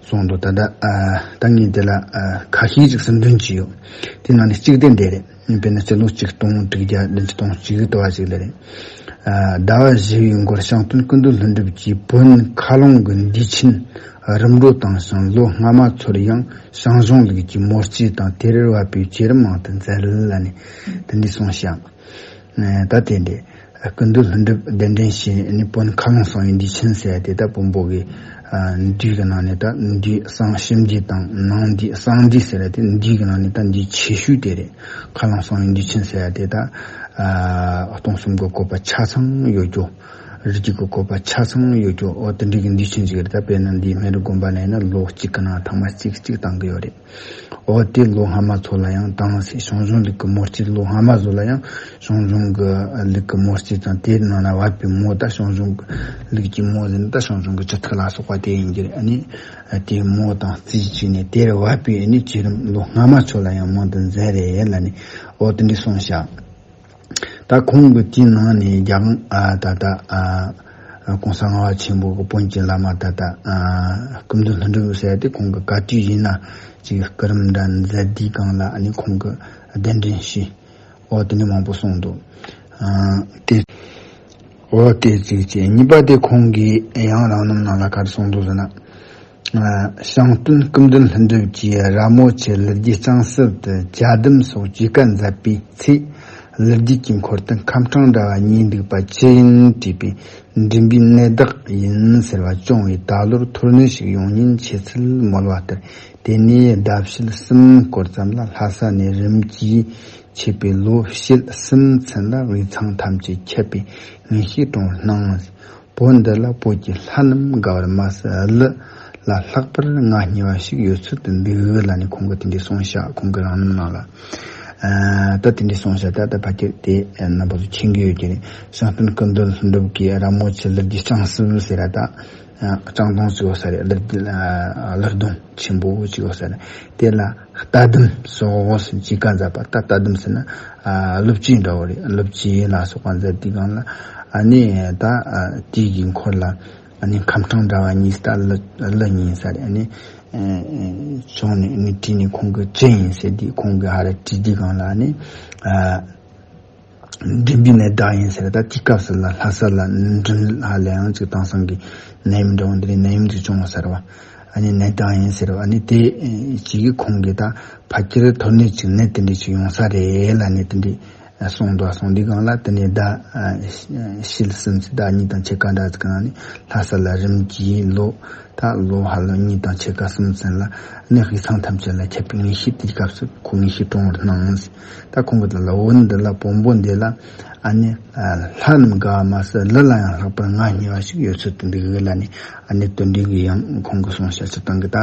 གསུངས་འདུག་ད་ད་ཨ་ད་ངས་དེ་ལ་ཨ་ཁ་ཤས་ཅིག་ཟིན་དོན་ཅིག་ཡོད། དེ་ནང་ནས་གཅིག་དེ་འདི་རེད། དཔེར་ན་སྤྱི་ལོ་ཆིག་སྟོང་དྲུག་བརྒྱ་བདུན་ཅུ་དོན་གཅིག་ལྟ་བ་ཞིག་ལ་རེད། ཟླ་བ་བཞི་པའི་འགོར་བྱང་སྟོན་སྐུ་མདུན་ལྷུན་གྲུབ་ཀྱིས་བོན་མཁའ་ཀློང་གི་འདུས་ཆེན་རིམ་གྲོ་དང་ཞིང་ལོ་སྔ་མ་ཚོར་ཡང་ཞང་ཞུང་ལུགས་ཀྱི་མོ་རྩིས་དང་དེར་བབ་པའི་བྱེད་རིམ་མང་དུ་མཛད་ལ་ནི་དེ་འདྲ་གསུངས་ཤག་ད་དེ་འདྲས་སྐུ་མདུན་ལྷུན་གྲུབ་གདན་འདྲེན་བྱས་ནས་བོན་མཁའ་ཀློང་གསང་བའི་འདུས་ཆེན་ཟེར་ཡ་དེ་ད་བོན་པོ་གི་འདུས་ཀྱི་ནང་ནས་ད་འདུས་གསང་ཕྱི་འདུས་དང་ནང་འདུས་གསང་འདུས་ཟེར་ཡ་དེ་འདུས་ཀྱི་ནང་ནས་ད་འདུས་ཆེ་ཤོས་དེ་རེད། མཁའ་ཀློང་གསང་བའི་འདུས་ཆེན་ཟེར་ཡ་དེ་ད་སྟོང་གསུམ་གྱི་བཀོད་པ་ཆ་ཚང་ཡོད་རྒྱུ། རིགས་རྒྱུད་ཀྱི་བཀོད་པ་ཆ་ཚང་ཡོད་རྒྱུ། འོ་དེ་འདྲའི་གི་འདུས་ཆེན་ཅིག་རེད། ད་དཔེར་ན་འདི་སྨན་རི་དགོན་པ་ནས་ན་ལོ་གཅིག་གི་ནང་ཐེངས་མ་གཅིག་གཅིག་བཏང་གི་ཡོད་རེད། འོ་དེ་ལོ་སྔ་མ་ཚོ་ལ་ཡང་བཏང་ཟེར། ཞང་ཞུང་ལུགས་ཀྱི་མོ་རྩིས་ལོ་སྔ་མ་ཚོ་ལ་ཡང་ཞང་ཞུང་གི་ལུགས་ཀྱི་མོ་རྩིས་དང་དེའི་ནང་ན་བབས་པའི་མོ་ད་ཞང་ཞུང་གི་ལུགས་ཀྱི་མོ་ཟེར་ན་ད་ཞང་ཞུང་གི་སྤྱི་ཚོགས་ལ་སོགས་པ་དེ་ཡིན་གྱི་རེད། ཨ་ནི་དེའི་མོ་དང་རྩིས་བྱས་ནས་དེར་བབས་པའི་ཨ་ནི་བྱེད་རིམ་ལོ་སྔ་མ་ཚོ་ལ་ཡང་མང་དུ་མཛད་རེད་ལ་ནི་འོ་དེ་འདྲ་གསུངས་ཤག་ད་ཁོང་གི་དེའི་ནང་ནས་རྒྱལ་དབང་ཨ་ད་ལྟ་ཨ་གོང་ས་ལྔ་པ་ཆེན་པོ་གི་དཔོན་གྱི་བླ་མ་ད་ལྟ་ཨ་སྐུ་མདུན་ལྷུན་གྲུབ་ཟེར་ཏེ་ཁོང་གི་བཀའ་དྲིན་ཡིན་ན་ཅིག་སྐུ་རིམ་འདྲ་མཛད་དུས་སྒང་ལ་ཨ་ནི་ཁོང་གི་གདན་འདྲེན་ཞུས། འོ་དེ་འདྲ་མང་པོ་གསུངས་འདུག་ཨ་དེ་འོ་དེ་གཅིག་བྱས། གཉིས་པ་དེ་ཁོང་གིས་ཡང་རང་རྣམ་ནང་ལ་ག་རེ་གསུངས་འདུག་ཟེར་ན། ཨ་བྱང་སྟོན་སྐུ་མདུན་ལྷུན་གྲུབ་ཀྱིས་ར་མོ་ཆེ་ལི་རྒྱུ་ལྕང་སྲིབ་ཏུ་གྱ་ལྡུམ་སོགས་གཅིག་ཀ་མཛད་པའི་ཚེ། ལི་རྒྱུ་གི་འཁོར་དུ་ཁམས་སྤྲང་འདྲ་བ་གཉིས་འདུག་པ་ཅི་ཡིན་དྲིས་པས། མགྲིན་པའི་ནད་བདག་ཡིན་ཟེར་བ་བྱུང་བས་ད་ལོར་ཐོར་ནད་ཞིག་ཡོང་ཉེན་ཆེ་ཚུལ་མོལ་བ་ལྟར། དེ་ནས་ཟླ་ཕྱེད་གསུམ་སྐོར་ཙམ་ལ་ལྷ་ས་ནས་རིམ་གྱིས་ཆད་པའི་ལོ་ཕྱེད་གསུམ་ཚུན་ལ་དབུས་གཙང་ཐམས་ཅད་ཁྱབ་པའི་ངེས་ཤེས་དྲང་སྣང་། བོད་འདི་ལ་བོད་ཀྱི་ལྷ་རྣམས་དགའ་བར་མ་ཟད་གླུ་ལ་ལྷག་པར་ང་སྙིང་བ་ཞིག་ཡོད་ཚུལ་དུ་འདུག་ལ་ནི་ཁོང་གིས་དེ་འདྲའི་གསུངས་ཤག་ཁོང་གི་རང་རྣམ་ནང་ལ། ཨ་ད་དེ་འདྲའི་གསུངས་ཤག་ད་ད་ཕལ་ཆེར་དེ་རྣམ་པ་ཚོ་མཁྱེན་གྱི་ཡོད་ཀྱི་རེད། བྱང་སྟོན་སྐུ་མདུན་ལྷུན་གྲུབ་ཀྱིས་ར་མོ་ཆེ་ལི་རྒྱུ་ལྕང་སྲིབ་ཟེར་ར་ད་ཨ་ལྕང་སྡོང་ཟེར་བ་ས་རེད། ལི་ལི་སྡོང་ཆེན་པོ་ཅིག་ཡོད་ས་རེད། དེ་ལ་རྟ་ལྡུམ་སོགས་ཟེར་གཅིག་ཀ་མཛད་པ། ད་རྟ་ལྡུམ་ཟེར་ན་ཨ་ཀླུ་བྱེད་འདྲ་བོ་རེད། ཀླུ་བྱེད་ལ་སོགས་པ་མཛད་དུས་སྒང་ལ་ཨ་ནི་ད་ཨ་དེའི་གི་འཁོར་ལ་ཨ་ནི་ཁམས་སྤྲང་འདྲ་བ་གཉིས་ད་ཀླུ་ཀླུ་གཉིས་ས་རེད། ཨ་ནི་ཨ་བྱུང་ནས་ཨ་ནི་དེ་ནས་ཁོང་གི་ཅི་ཡིན་ཟེར་དུས་ཁོང་གི་ཧ་ར་དྲིས་དུས་སྒང་ལ་ཨ་ནི་ཨ། མགྲིན་པའི་ནད་བདག་ཡིན་ཟེར། ད་དེའི་སྐབས་སུ་ལ་ལྷ་ས་ལ་མགྲིན་ལྷ་ལ་ཡང་ཅིག་དེང་སང་གི་ནད་ཡམས་འདྲ་བོ་འདི་རེད། ནད་ཡམས་ཅིག་བྱུང་བ་ཟེར་བ། ཨ་ནི་ནད་བདག་ཡིན་ཟེར་བ། ཨ་ནི་དེ་ཅིག་གིས་ཁོང་གིས་ད་ཕ་ཁྱེར་ཐོར་ནད་ཅིག་ནད་དེ་འདྲ་ཅིག་ཡོང་ས་རེད་ལ་ནི་དེ་འདྲ་གསུངས་འདུག་གསུངས་དུས་སྒང་ལ་དེ་ནས་ཟླ་ཕྱེད་གསུམ་ཚེ་ཟླ་གཉིས་དང་ཕྱེད་ཀ་འདྲ་ཅིག་ནང་ནས་ལྷ་ས་ལ་རིམ་གྱིས་ལོ་ད་ལོ་ཧ་ལམ་གཉིས་དང་ཕྱེད་ཀ་གསུམ་ཙམ་ལ་ནི་དབུས་གཙང་ཐམས་ཅད་ལ་ཁྱབ་པའི་ངེས་ཤེས་དེའི་སྐབས་སུ་ཁོ་ངེས་ཤེས་དྲང་བར་སྣང་། ད་ཁོང་གིས་ད་ལ་བོད་འདི་ལ་བོན་པོ་འདི་ལ་ཨ་ནི་ལྷ་རྣམས་དགའ་བ་མ་ཟད་ཀླུ་ལ་ཡང་ལྷག་པར་ང་སྙིང་བ་ཞིག་ཡོད་ཚུལ་དུ་འདུག་ལ་ནི་ཨ་ནི་དོན་འདི་གི་ཡང་ཁོང་གིས་གསུངས་བཤད་ཚུལ་དང་གི་ད་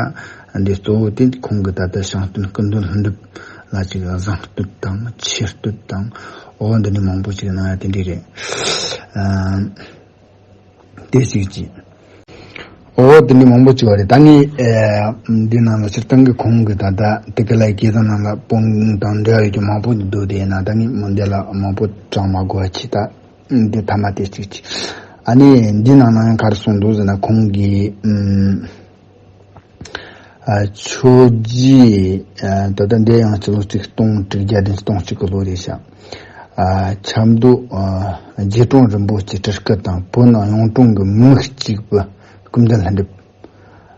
འདི་གཙོ་བོ་དེ་ཁོང་གིས་ད་ལྟ་བྱང་སྟོན་སྐུ་མདུན་ལྷུན་གྲུབ་ལ་ཅིག་བཟང་བསྟོད་དང་ཆེ་བསྟོད་དང་འོ་འདི་ནི་མང་པོ་ཅིག་གནང་ཡ་དེ་འདྲ་རེད། ཨ། དེ་གཅིག་གཅིག་འོ་དེ་འདྲ་མང་པོ་བྱུང་བ་རེད། ད་ངས་ཨེ་འདི་ནང་ལ་སྤྱིར་བཏང་གི་ཁོང་གི་ད་ལྟ་དེ་ག་ལ་སྐལ་བཟང་རྣམས་ལ་བོན་དང་འབྲེལ་བ་ཡོད་རྒྱུ་མང་པོ་འདུག་དེ་ན་ད་ངས་མི་འདི་ལ་མང་པོ་དྲངས་མ་དགོས་པ་ཆེ། ད་འདི་ཐ་མ་དེ་གཅིག་གཅིག་ཨ་ནི་འདི་ནང་ན་ཡང་ག་རེ་གསུངས་འདུག་ཟེར་ན་ཁོང་གིས་ཨུམ། ཨ་ཆོས་རྗེ་ཨ་ད་ལྟ་འདི་ཡང་སྤྱི་ལོ་ཆིག་སྟོང་དྲུག་བརྒྱ་བདུན་ཅུ་དོན་གཅིག་གི་ལོ་རེད་ཤག་ཨ་ཆབ་མདོ་ཨ་རྗེ་དྲུང་རིན་པོ་ཆེ་སྤྲུལ་སྐུ་དང་བོན་གཡུང་དྲུང་གི་མིག་གཅིག་པུ་སྐུ་མདུན་ལྷུན་གྲུབ།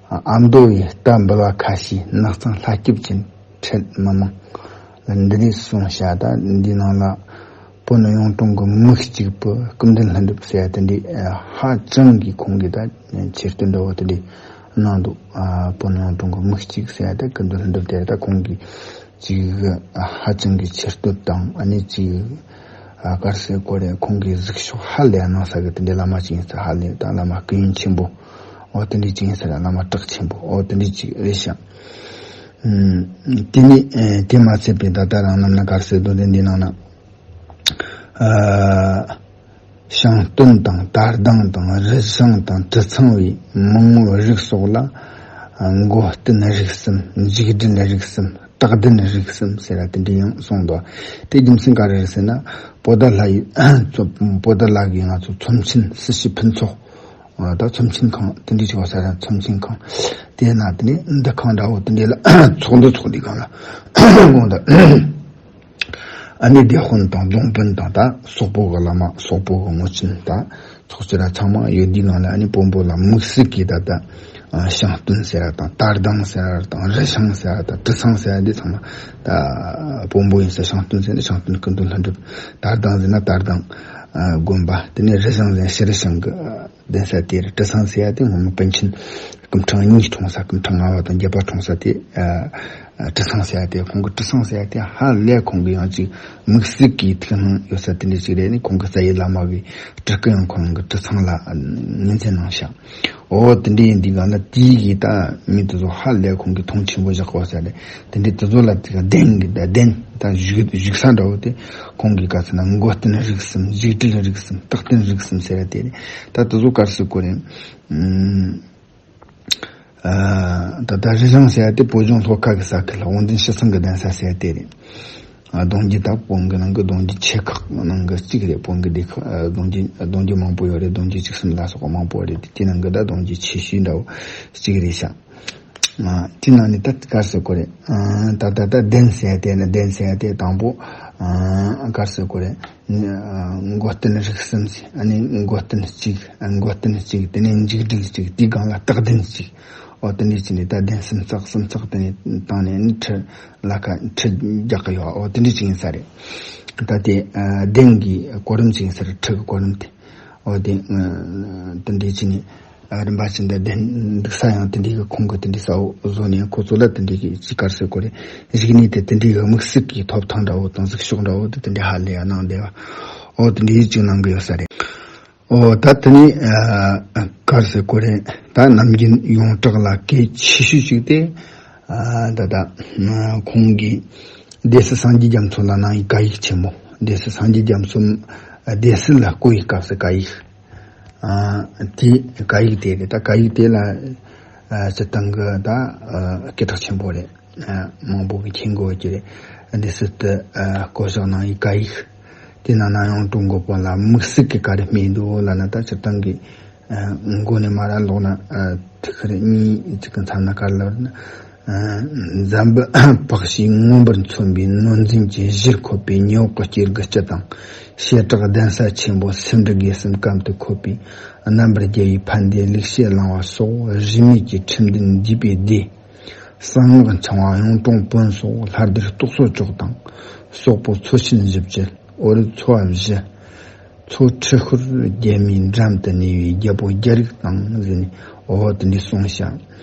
ཨ་མདོ་བའི་རྟ་འབུལ་བ་ཁ་ཤས་ནགས་ཚང་ལྷ་སྐྱིབས་ཀྱིས་ཁྲིད་མི་མང་ལ་འདི་རེས་གསུངས་བཤད། ད་འདི་ནང་ལ་བོན་གཡུང་དྲུང་གི་མིག་གཅིག་པུ་སྐུ་མདུན་ལྷུན་གྲུབ་ཟེར་ཡ་དེ་འདྲའི་ཧ་ཅང་གི་ཁོང་གིས་ད་ཆེ་བསྟོད་འདྲ་བོ་དེ་འདྲའི་གནང་འདུག་ཨ་བོན་གཡུང་དྲུང་གི་མིག་གཅིག་ཟེར་ཡ་ད་སྐུ་མདུན་ལྷུན་གྲུབ་དེ་ད་ཁོང་གིས་ཅིག་ཧ་ཅང་གི་ཆེ་བསྟོད་དང་ཨ་ནི་ཅིག་ཨ་ག་རེ་ཟེར་དགོས་རེད། ཁོང་གིས་གཟིགས་ཕྱོགས་ཧ་ལས་གནང་ས་གི་དེ་འདྲའི་བླ་མ་ཅིག་ཡིན་ས། ཧ་ལས་ད་བླ་མ་སྐུ་ཡོན་ཆེན་པོ་འོ་དེ་འདྲའི་ཅིག་ཡིན་ས་རེད། བླ་མ་གྲགས་ཆེན་པོ་འོ་དེ་འདྲའི་ཅིག་རེད་ཤག་ཨུམ། དེ་ནི་ཨེ་དེ་མ་ཚད་པའི་ད་ལྟ་རང་རྣམས་ན་ག་རེ་ཟེར་འདུག་དེ་འདི་ནང་ན་ཨ་ ཞིང་སྟོན་དང་དར་ལྡང་དང་རི་བྱང་དང་གྲི་ཚང་བའི་མང་བོའི་རིགས་སོགས་ལ། ཨ། མགོ་རྟིང་རིགས་གསུམ། མཇུག་སྒྲིལ་རིགས་གསུམ། སྟག་ལྡིང་རིགས་གསུམ་ཟེར་ར་དེ་འདྲ་ཡང་གསུངས་འདུག་དེ་རྒྱུ་མཚན་ག་རེ་རེད་ཟེར་ན། པོ་ཏཱ་ལ་ཡི་པོ་ཏཱ་ལ་གིས་ང་ཚོ་ཚོམས་ཆེན་སྲི་ཞུ་ཕུན་ཚོགས། ཨ། ད་ཚོམས་ཆེན་ཁང་དེ་འདྲའི་ཅིག་ཡོད་ས་རེད། ཚོམས་ཆེན་ཁང་། དེ་ན་དེ་ནས་འདུ་ཁང་འདྲ་བོ་དེ་འདྲ་ལ་ཚོགས་འདུ་ཚོགས་དུས་སྒང་ལ་དགོངས་དག་ཨ་ནི་སྡེ་དཔོན་དང་རྫོང་དཔོན་དང་། ད་སོག་པོ་གི་བླ་མ། སོག་པོ་གི་མི་ཆེན། ད་ཚོགས་ཆེན་ར་ཚང་མ་ཡོད་དུས་སྒང་ལ། ཨ་ནི་བོན་པོ་ལ་དམིགས་བསལ་གྱིས་ད་ལྟ། ཨ། ཞིང་སྟོན་ཟེར་བ་དང་། དར་ལྡང་ཟེར་བ་དང་། རི་བྱང་ཟེར་བ་དང་། གྲི་ཚང་ཟེར་བ་འདི་ཚང་མ་ད་བོན་པོ་ཡིན་ས། ཞིང་སྟོན་ཟེར་ན་ཞིང་སྟོན་སྐུ་མདུན་ལྷུན་གྲུབ། དར་ལྡང་ཟེར་ན་དར་ལྡང་། ཨ། དགོན་པ། དེ་ནས་རི་བྱང་ཟེར་ན་ཤྲཱི་རི་ཞང་གི་གདན་ས་དེ་རེད། གྲི་ཚང་ཟེར་ཡ་དེ་སྔོན་མ་པཎ་ཆེན་སྐུ་ཕྲེང་གཉིས་འཁྲུངས་ས། སྐུ་ཕྲེང་ལྔ་པ་དང་བརྒྱད་པ་འཁྲུངས་ས་དེ། ཨ། གྲི་ཚང་ཟེར་ཡ་དེ། ཁོང་གི་གྲི་ཚང་ཟེར་ཡ་དེ་ཧ་ལས་ཁོང་གི་ཡང་ཅིག་དམིགས་བསལ་གྱི་ཐུགས་སྣང་ཡོད་ས་དེ་འདྲ་ཅིག་རེད། ནི་ཁོང་གི་རྩ་བའི་བླ་མ་གི་སྤྲུལ་སྐུ་ཡང་ཁོང་གི་གྲི་ཚང་ལ་ངོས་འཛིན་གནང་ཤག་འོ་དེ་འདྲ་ཡིན་དུས་སྒང་ལ་དེའི་གི་ད་མི་དེ་ཚོ་ཧ་ལས་ཁོང་གི་མཐོང་ཆེན་པོ་བཞག་གོ་ས་རེད། དེ་འདྲའི་དེ་ཚོ་ལ་དེ་ག་གདན་གི་ད་གདན་ད་བཞུགས་བཞུགས་ས་འདྲ་བོ་དེ། ཁོང་གིས་ག་ཚོད་ན་མགོ་རྟིང་རིགས་གསུམ། མཇུག་སྒྲིལ་རིགས་གསུམ། སྟག་རྟིང་རིགས་གསུམ་ཟེར་ར་དེ་རེད། ད་དེ་ཚོ་ག་རེ་ཟེར་དགོས་རེད། ཨུམ། ཨ། ད་ལྟ་རི་བྱང་ཟེར་ཡ་དེ་བོད་ལྗོངས་ལྷོ་ཁ་གི་ས་ཁུལ་དབང་ལྡན་ཤི་ཚང་གི་གདན་ས་ཟེར་ཡ་དེ་རེད། ཨ། གདུང་རྒྱུད་ད་བོན་གི་ནང་གི་གདུང་རྒྱུད་ཆེ་ཁག་ནང་གི་གཅིག་རེད། བོན་གི་སྡེ་ཁག་ཨ། གདུང་རྒྱུད་གདུང་རྒྱུད་མང་པོ་ཡོད་རེད། གདུང་རྒྱུད་བཅུ་གསུམ་ལ་སོགས་པ་མང་པོ་རེད། དེ་ནང་གི་ད་གདུང་རྒྱུད་ཆེ་ཤོས་འདྲ་བོ་གཅིག་རེད་ཤག་ཨ། དེ་ནང་ནས་ད་ག་རེ་ཟེར་དགོས་རེད། ཨ། ད་ད་ད་གདན་ཟེར་ཡ་དེ་ནི། གདན་ཟེར་ཡ་དེ་དང་པོ། ཨ། ག་རེ་ཟེར་དགོས་རེད། ཨ། མགོ་རྟིང་རིགས་གསུམ་ཟེར། ཨ་ནི་མགོ་རྟིང་གཅིག་ཨ། མགོ་རྟིང་གཅིག་དེ་ནས་མཇུག་སྒྲིལ་གཅིག་དེའི་སྒང་ལ་སྟག་ལྡིང་གཅིག་འོ་དེ་འདྲ་བྱས་ནས་ད་གདན་གསུམ་བརྩེགས་གསུམ་བརྩེགས་དེ་ནས་བཏང་ནས། ཨ་ནི་ཁྲི་ལ་ཁ་ཁྲི་རྒྱག་གི་ཡོད། འོ་དེ་འདྲ་ཅིག་ཡིན་ས་རེད། ད་དེ། ཨ། གདན་གྱི་གོ་རིམ་ཅིག་ཡིན་ས་རེད། ཁྲི་གི་གོ་རིམ་དེ། འོ་དེ། ཨ། དེ་འདྲ་བྱས་ནས། ཨ། རིམ་པ་བཞིན་དུ་གདན་འདུག་ས་ཡང་དེ་འདྲའི་གི་ཁོང་གིས་དེ་འདྲའི་གསལ་བོ་བཟོས་ནས། ཁོ་ཚོ་ལ་དེ་འདྲའི་གི་ཅིག་ག་རེ་ཟེར་དགོས་རེད། རིག་གནས་དེ་དེ་འདྲའི་གི་དམིགས་བསལ་གྱི་ཐོབ་ཐང་འདྲ་བོ་དང་གཟིགས་ཕྱོགས་འདྲ་བོ་དེ་དེ་འདྲའི་ཧ་ལས་ཡ་གནང་བསྡད་པ། འོ་དེ་འདྲའི་ཅིག་གནང་གི་ཡོད་ས་རེད། འོ་ད་དེ་ནས། ཨ། ག་རེ་ཟེར་དགོས་རེད། ད་ནམ་རྒྱུན་ཡོངས་གྲགས་ལ་གལ་ཆེ་ཤོས་ཅིག་དེ། ཨ། ད་ད་ཁོང་གིས་སྡེ་སྲིད་སངས་རྒྱས་རྒྱ་མཚོ་ལ་གནང་བའི་བཀའ་ཡིག་ཆེན་མོ། སྡེ་སྲིད་སངས་རྒྱས་རྒྱ་མཚོ་སྡེ་སྲིད་ལ་བསྐོ་བའི་སྐབས་སུ་བཀའ་ཡིག་ཨ། དེ་བཀའ་ཡིག་དེ་རེད། ད་བཀའ་ཡིག་དེ་ལ། ཨ། སྤྱིར་བཏང་གི་ད། ཨ། སྐད་གྲགས་ཆེན་པོ་རེད། ཨ། མང་པོ་གིས་མཁྱེན་དགོས་ཀྱི་རེད། སྡེ་སྲིད་དུ། ཨ། བསྐོ་གཞག་གནང་བའི་བཀའ་ཡིག་དེ་ནང་ན་ཡང་ཀྲུང་གོ་བོན་ལ་དམིགས་བསལ་གྱི་ག་རེ་སྨོས་འདུག་ལབ་ན། ད་སྤྱིར་བཏང་གི། ཨ། མགོ་ནས་མར་ལོག་ན། ཨ། ཐིག་ཁེར་གཉིས་ཅིག་གི་མཚམས་ན་ག་རེ་ལབ་ན། ཨ། འཛམ་བུ་འཕགས་བྱེད་མངོན་པར་མཚོན་པའི་ནོར་འཛིན་གྱི་གཞིར་འཁོད་པའི་ཉི་འོག་གི་སྐྱེ་དགུའི་སྤྱི་དང་། བྱེ་བྲག་གདན་ས་ཆེན་པོ་སེ་འབྲུ་དགེ་གསུམ་གམ་དུ་འཁོད་པའི་རྣམ་པར་རྒྱལ་བའི་ཕན་བདེ་ལེགས་བཤད་གླིང་པ་སོགས་རིས་མེད་ཀྱི་ཁྲིམས་ལྡན་འདུས་པའི་སྡེ། གསང་སྔགས་འཆང་བ་གཡུང་དྲུང་བོན་སོགས་ལྷ་སྡེར་གཏོགས་སོ་བཅུ་དང་། སོག་པོ་ཚོ་ཆེན་བཞི་བཅུ། ཨོ་རོད་ཚོ་བ་བཞི། མཚོ་ཁྲི་ཤོར་རྒྱལ་མོའི་འགྲམ་དུ་གནས་པའི་རྒྱལ་པོ་རྒྱལ་རིགས་དང་ཟེར་ནས། འོ་དེ་འདྲའི་གསུངས་ཤག་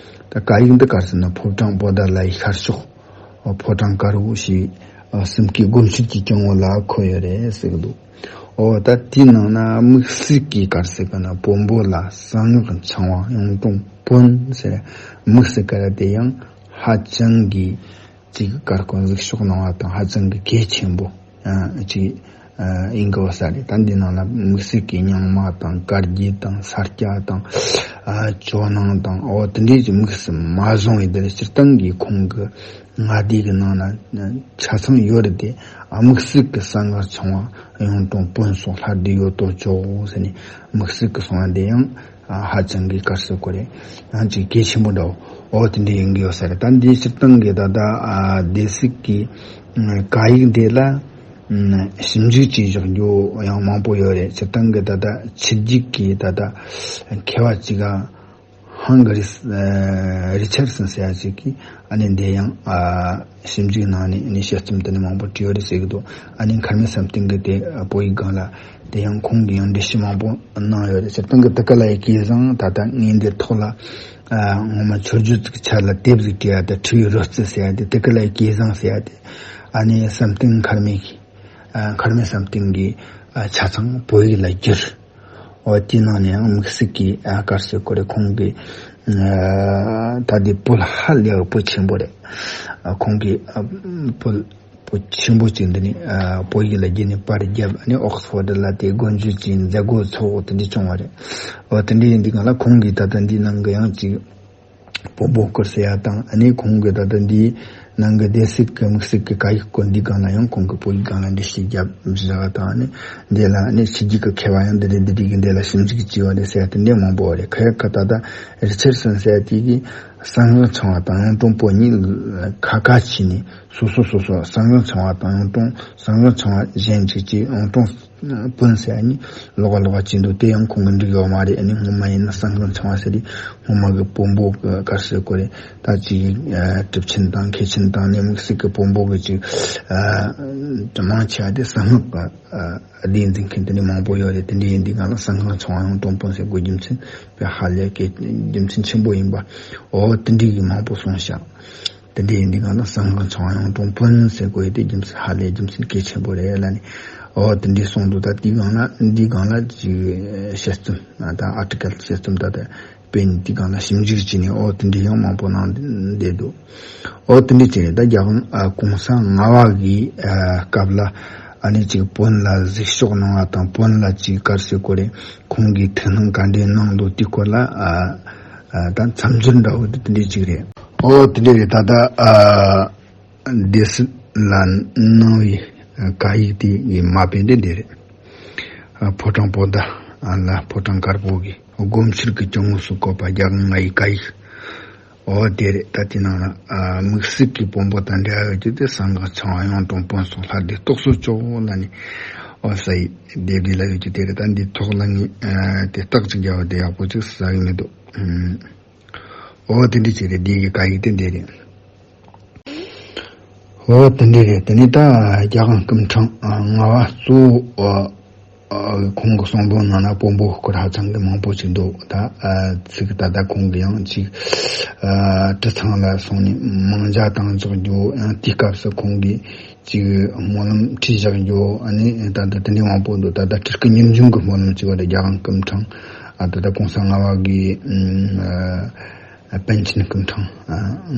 ད་བཀའ་ཡིག་འདི་ག་རེ་ཟེར་ན། ཕོ་བྲང་པོ་ཏཱ་ལའི་ཤར་ཕྱོགས། ཕོ་བྲང་དཀར་པོ་ཞེས་གསུམ་ཀའི་སྒོམ་ཤུལ་གྱི་སྐྱོང་བོ་ལ་འཁོད་ཡོད་རེད་ཟེར་གི་འདུག་འོ་ད་དེའི་ནང་ན་དམིགས་བསལ་གྱི་ག་རེ་ཟེར་གི་ན། བོན་པོ་ལ་གསང་སྔགས་འཆང་བ་གཡུང་དྲུང་བོན་ཟེར་དམིགས་སུ་བཀར་དེ་ཡང་ཧ་ཅང་གི་ཅིག་དཀར་སྐོར་གཟིགས་ཕྱོགས་གནང་བ་དང་ཧ་ཅང་གི་གལ་ཆེན་པོ་ཨ་ཅིག་ཨ་ཡིན་དགོས་ས་རེད། ད་འདི་ནང་ལ་དམིགས་བསལ་གྱི་རྙིང་མ་དང་། བཀའ་བརྒྱུད་དང་། ས་སྐྱ་དང་། ཨ་ཇོ་ནང་དང་། འོ་དེ་འདྲའི་ཅིག་དམིགས་སུ་མ་བཟུང་བའི། དེ་ལ་སྤྱིར་བཏང་གི་ཁོང་གི་མངའ་སྡེ་གི་ནང་ན་ཆ་ཚང་ཡོད་རེད་དེ། དམིགས་བསལ་གྱི་གསང་སྔགས་འཆང་བ་གཡུང་དྲུང་བོན་སོགས་ལྷ་སྡེ་ཡོད་དོ་ཅོག་ཟེར་ནས་དམིགས་བསལ་གྱི་གསུང་བ་འདི་ཡང་ཧ་ཅང་གི་ག་རེ་ཟེར་དགོས་རེད། ཡང་ཅིག་གལ་ཆེན་པོ་འདྲ་བོ། འོ་དེ་འདྲ་ཡིན་གྱི་ཡོད་ས་རེད། ད་འདི་སྤྱིར་བཏང་གི་ད་ལྟ་ཨ་སྡེ་སྲིད་ཀྱི་བཀའ་ཡིག་འདི་ལ་ཞིབ་འཇུག་བྱས་བཞག་རྒྱུ་ཡང་མང་པོ་ཡོད་རེད། སྤྱིར་བཏང་གི་ད་ལྟ་ཕྱི་རྒྱལ་གྱི་ད་ལྟ་མཁས་པ་ཅིག་ག་ཧང་གི་རི་ཨ་རི་ཆར་སན་ཟེར་ཡ་ཅིག་གིས་ཨ་ནི་འདི་ཡང་ཨ་ཞིབ་འཇུག་གནང་ནས་ཨ་ནི་དཔྱད་རྩོམ་དེ་ནི་མང་པོ་བྲིས་ཡོད་རེད་ཟེར་གི་འདུག་ཨ་ནི་མཁར་རྨེའུ་བསམ་གཏན་གྱི་དེ་བོད་ཡིག་སྒང་ལ་དེ་ཡང་ཁོང་གིས་ཡང་འགྲེལ་བཤད་མང་པོ་གནང་ཡོད་རེད། སྤྱིར་བཏང་གི་དེ་ག་ལ་ཡི་གེ་བཟང་ད་ལྟ་ངས་འདིར་ཐོག་ལ་ཨ་ངོ་མ་འཆོལ་རྒྱུ་ཅིག་ཆ་ལ་དེབ་ཟིག་བྲིས་ཡ་དེ། ཁྲི་བའི་རོལ་རྩེད་ཟེར་ཡ་དེ། དེ་ག་ལ་ཡི་གེ་བཟང་ཟེར་ཡ་དེ། ཨ་ནི་བསམ་གཏན་མཁར་རྨེའུ་གི་ཨ་མཁར་རྨེའུ་བསམ་གཏན་གྱི་ཨ་ཆ་ཚང་བོད་ཡིག་ལ་བསྒྱུར། འོ་དེའི་ནང་ནས་ཡང་དམིགས་བསལ་གྱི་ཨ་ག་རེ་ཟེར་དགོས་རེད། ཁོང་གི་ཨ་ད་དེ་བོད་ཧ་ལས་པའི་བོད་ཆེན་པོ་རེད། ཨ་ཁོང་གི་ཨ་བོད་ པོ་ཆེན་པོ་ཅིག་འདི་ནི་ཨ་བོད་ཡིག་ལ་བསྒྱུར་ནས་པར་བརྒྱབ། ཨ་ནི་ཨོག་སི་ཕོར་ཌི་ལ་དེ་སྒོ་འབྱེད་ཀྱི་མཛད་སྒོ་ཚོགས། དེ་འདྲ་བྱུང་བ་རེད། འོ་དེ་འདྲ་ཡིན་དུས་སྒང་ལ་ཁོང་གིས་ད་ལྟ་འདིའི་ནང་གི་ཡང་ཅིག་སྤོ་བོ་སྐོར་ཟེར་ཡ་དང་། ཨ་ནི་ཁོང་གིས་ད་ལྟ་འདིའི་ནང་གི་སྡེ་སྲིད་ཀྱི་དམིགས་བསལ་གྱི་བཀའ་ཡིག་སྐོར་འདིའི་སྒང་ལ་ཡང་ཁོང་གིས་བོད་ཡིག་སྒང་ལ་འགྲེལ་བཤད་བརྒྱབ་བཞག་པ་དང་། ཨ་ནི་འདི་ལ་ཨ་ནི་ཕྱི་རྒྱལ་གྱི་མཁས་པ་ཡང་འདི་རེད་འདི་རེད་ཀྱི་འདི་ལ་ཞིབ་འཇུག་བྱས་པ་རེད་ཟེར་ཡ་དེ་འདྲ་མང་པོ་རེད། ཁ་ཡག་གི་ད་ལྟ་རི་ཆར་སོན་ཟེར་ཡ་དེ་གིས་གསང་སྔགས་འཆང་བ་དང་གཡུང་དྲུང་བོན་གཉིས་ཁ་ཁ་བྱས་ནས། སོ་སོ་སོ་སོ་གསང་སྔགས་འཆང་བ་དང་གཡུང་དྲུང་། གསང་སྔགས་འཆང་བ་གཞན་གཅིག་གིས་གཡུང་དྲུང་བོན་ཟེར་ནི་ལོགས་ཀ་ལོགས་ཀ་བྱས་འདུག། དེ་ཡང་ཁོང་གིས་འགྲིག་ཡོད་མ་རེད། ཨ་ནི་སྔོན་མ་ཡིན་ན་གསང་སྔགས་འཆང་བ་ཟེར་དུས་སྔོན་མ་གི་བོན་པོ་གི་ག་རེ་ཟེར་དགོས་རེད། ད་ཅིག་ཨ་གྲུབ་ཆེན་དང་མཁས་ཆེན་དང་ནི་དམིགས་བསལ་གི་བོན་པོ་གི་ཅིག་ཨ་མང་ཆེ་བ་དེ་གསང་སྔགས་ཨ་སྡེ་འཛིན་མཁན་དེ་འདྲ་མང་པོ་ཡོད་རེད། དེ་འདྲ་ཡིན་དུས་སྒང་ལ་གསང་སྔགས་འཆང་བ་གཡུང་དྲུང་བོན་ཟེར་དགོས་རྒྱུ་མཚན་དཔེ་ཧ་ལས་གི་རྒྱུ་མཚན་ཆེན་པོ་ཡིན་པ། འོ་དེ་འདྲ་གི་མང་པོ་གསུངས་ཤག། དེ་འདྲ་ཡིན་དུས་སྒང་ལ་གསང་སྔགས་འཆང་བ་གཡུང་དྲུང་བོན་ཟེར་དགོས་ཡ་དེ་རྒྱུ་མཚན་ཧ་ལས་རྒྱུ་མཚན་གལ་ཆེན་པོ་རེད་ལབ་ནས། འོ་དེ་འདྲ་གསུངས་འདུག། ད་དེའི་སྒང་ལ་འདིའི་སྒང་ལ་ཅིག་དཔྱད་རྩོམ་ད་ཨར་ཊི་ཀལ་དཔྱད་རྩོམ་ད་ལྟ་སྤེལ་ནས་དེའི་སྒང་ལ་ཞིབ་འཇུག་བྱས་ནས། འོ་དེ་འདྲ་ཡང་མང་པོ་གནང་བསྡད་འདུག། འོ་དེ་འདྲ་བྱས་ནས་ད་རྒྱལ་དབང་ཨ་གོང་ས་ལྔ་པ་གི་ཨ་སྐབས་ལ་ཨ་ནི་ཅིག་བོན་ལ་གཟིགས་ཕྱོགས་གནང་བ་དང་། བོན་ལ་ཅིག་ག་རེ་ཟེར་དགོས་རེད། ཁོང་གིས་ཐུགས་སྣང་ག་འདྲ་གནང་འདུག། དེའི་སྐོར་ལ་ཨ་ཨ་ད་མཚམས་སྦྱོར་འདྲ་བོ་དེ་འདྲ་ཅིག་རེད། འོ་དེ་འདྲ་རེད། ད་ལྟ་ཨ་སྡེ་སྲིད་ལ་གནང་བའི་བཀའ་ཡིག་དེ་ཡི་མ་དཔེ་འདི་འདི་རེད། ཨ་ཕོ་བྲང་པོ་ཏ་ལ་ཕོ་བྲང་དཀར་པོ་གི་སྒོམ་ཆེན་གྱི་སྐྱབས་ངོ་སོགས་བཀོད་པ་རྒྱལ་དབང་ལྔ་པའི་བཀའ་ཡིག། འོ་དེ་རེད། ད་དེ་ནང་ལ་ཨ་དམིགས་བསལ་གྱི་བོན་པོ་དང་འབྲེལ་བ་ཡོད་རྒྱུ་དེ་གསང་སྔགས་འཆང་བ་གཡུང་དྲུང་བོན་སོགས་ལྷ་སྡེ་རྟོགས་སོ་ཅོག་ལ་ནི། འོ་ས་ཡི་སྡེ་བདེ་ལ་ཡོད་རྒྱུ་དེ་རེད། ད་འདི་ཐོག་ལ་ངས་ཨ་དེ་རྟགས་ཅིག་རྒྱག་པ་དེ་ཡག་པོ་ཅིག་ཟ་གི་མི་འདུག། ཨུམ། འོ་དེ་འདྲ་ཅིག་རེད། འདི་གི་བཀའ་ཡིག་དེ་འདི་རེད། འོ་དེ་འདྲ་རེད། དེ་ནས་ད་རྒྱལ་དབང་སྐུ་ཕྲེང་ལྔ་པ་གཙོ་བོ་ཨ་ཁོང་གི་གསུང་འབུམ་ནང་ན་བོན་པོ་སྐོར་ཧ་ཅང་གི་མང་པོ་ཅིག་འདུག། ད་ཨ་ཚིག་ད་ལྟ་ཁོང་གི་ཡང་ཅིག་ཨ་གྲི་ཚང་ལ་སོང་ནས་མང་ཇ་བཏང་འཇོག་རྒྱུ། ཡང་དེའི་སྐབས་སུ་ཁོང་གིས་ཅིག་སྨོན་ལམ་ཁྲིད་བཞག་རྒྱུ། ཨ་ནི་ད་ལྟ་དེ་འདྲའི་མང་པོ་འདུག། ད་ལྟ་སྤྲུལ་སྐུ་ཉིན་བྱུང་གི་སྨོན་ལམ་ཅིག་ཡོད་རེད། རྒྱལ་དབང་སྐུ་ཕྲེང་ཨ་ད་ལྟ་གོང་ས་ལྔ་པ་གི་ཨ་པཎ་ཆེན་སྐུ་ཕྲེང་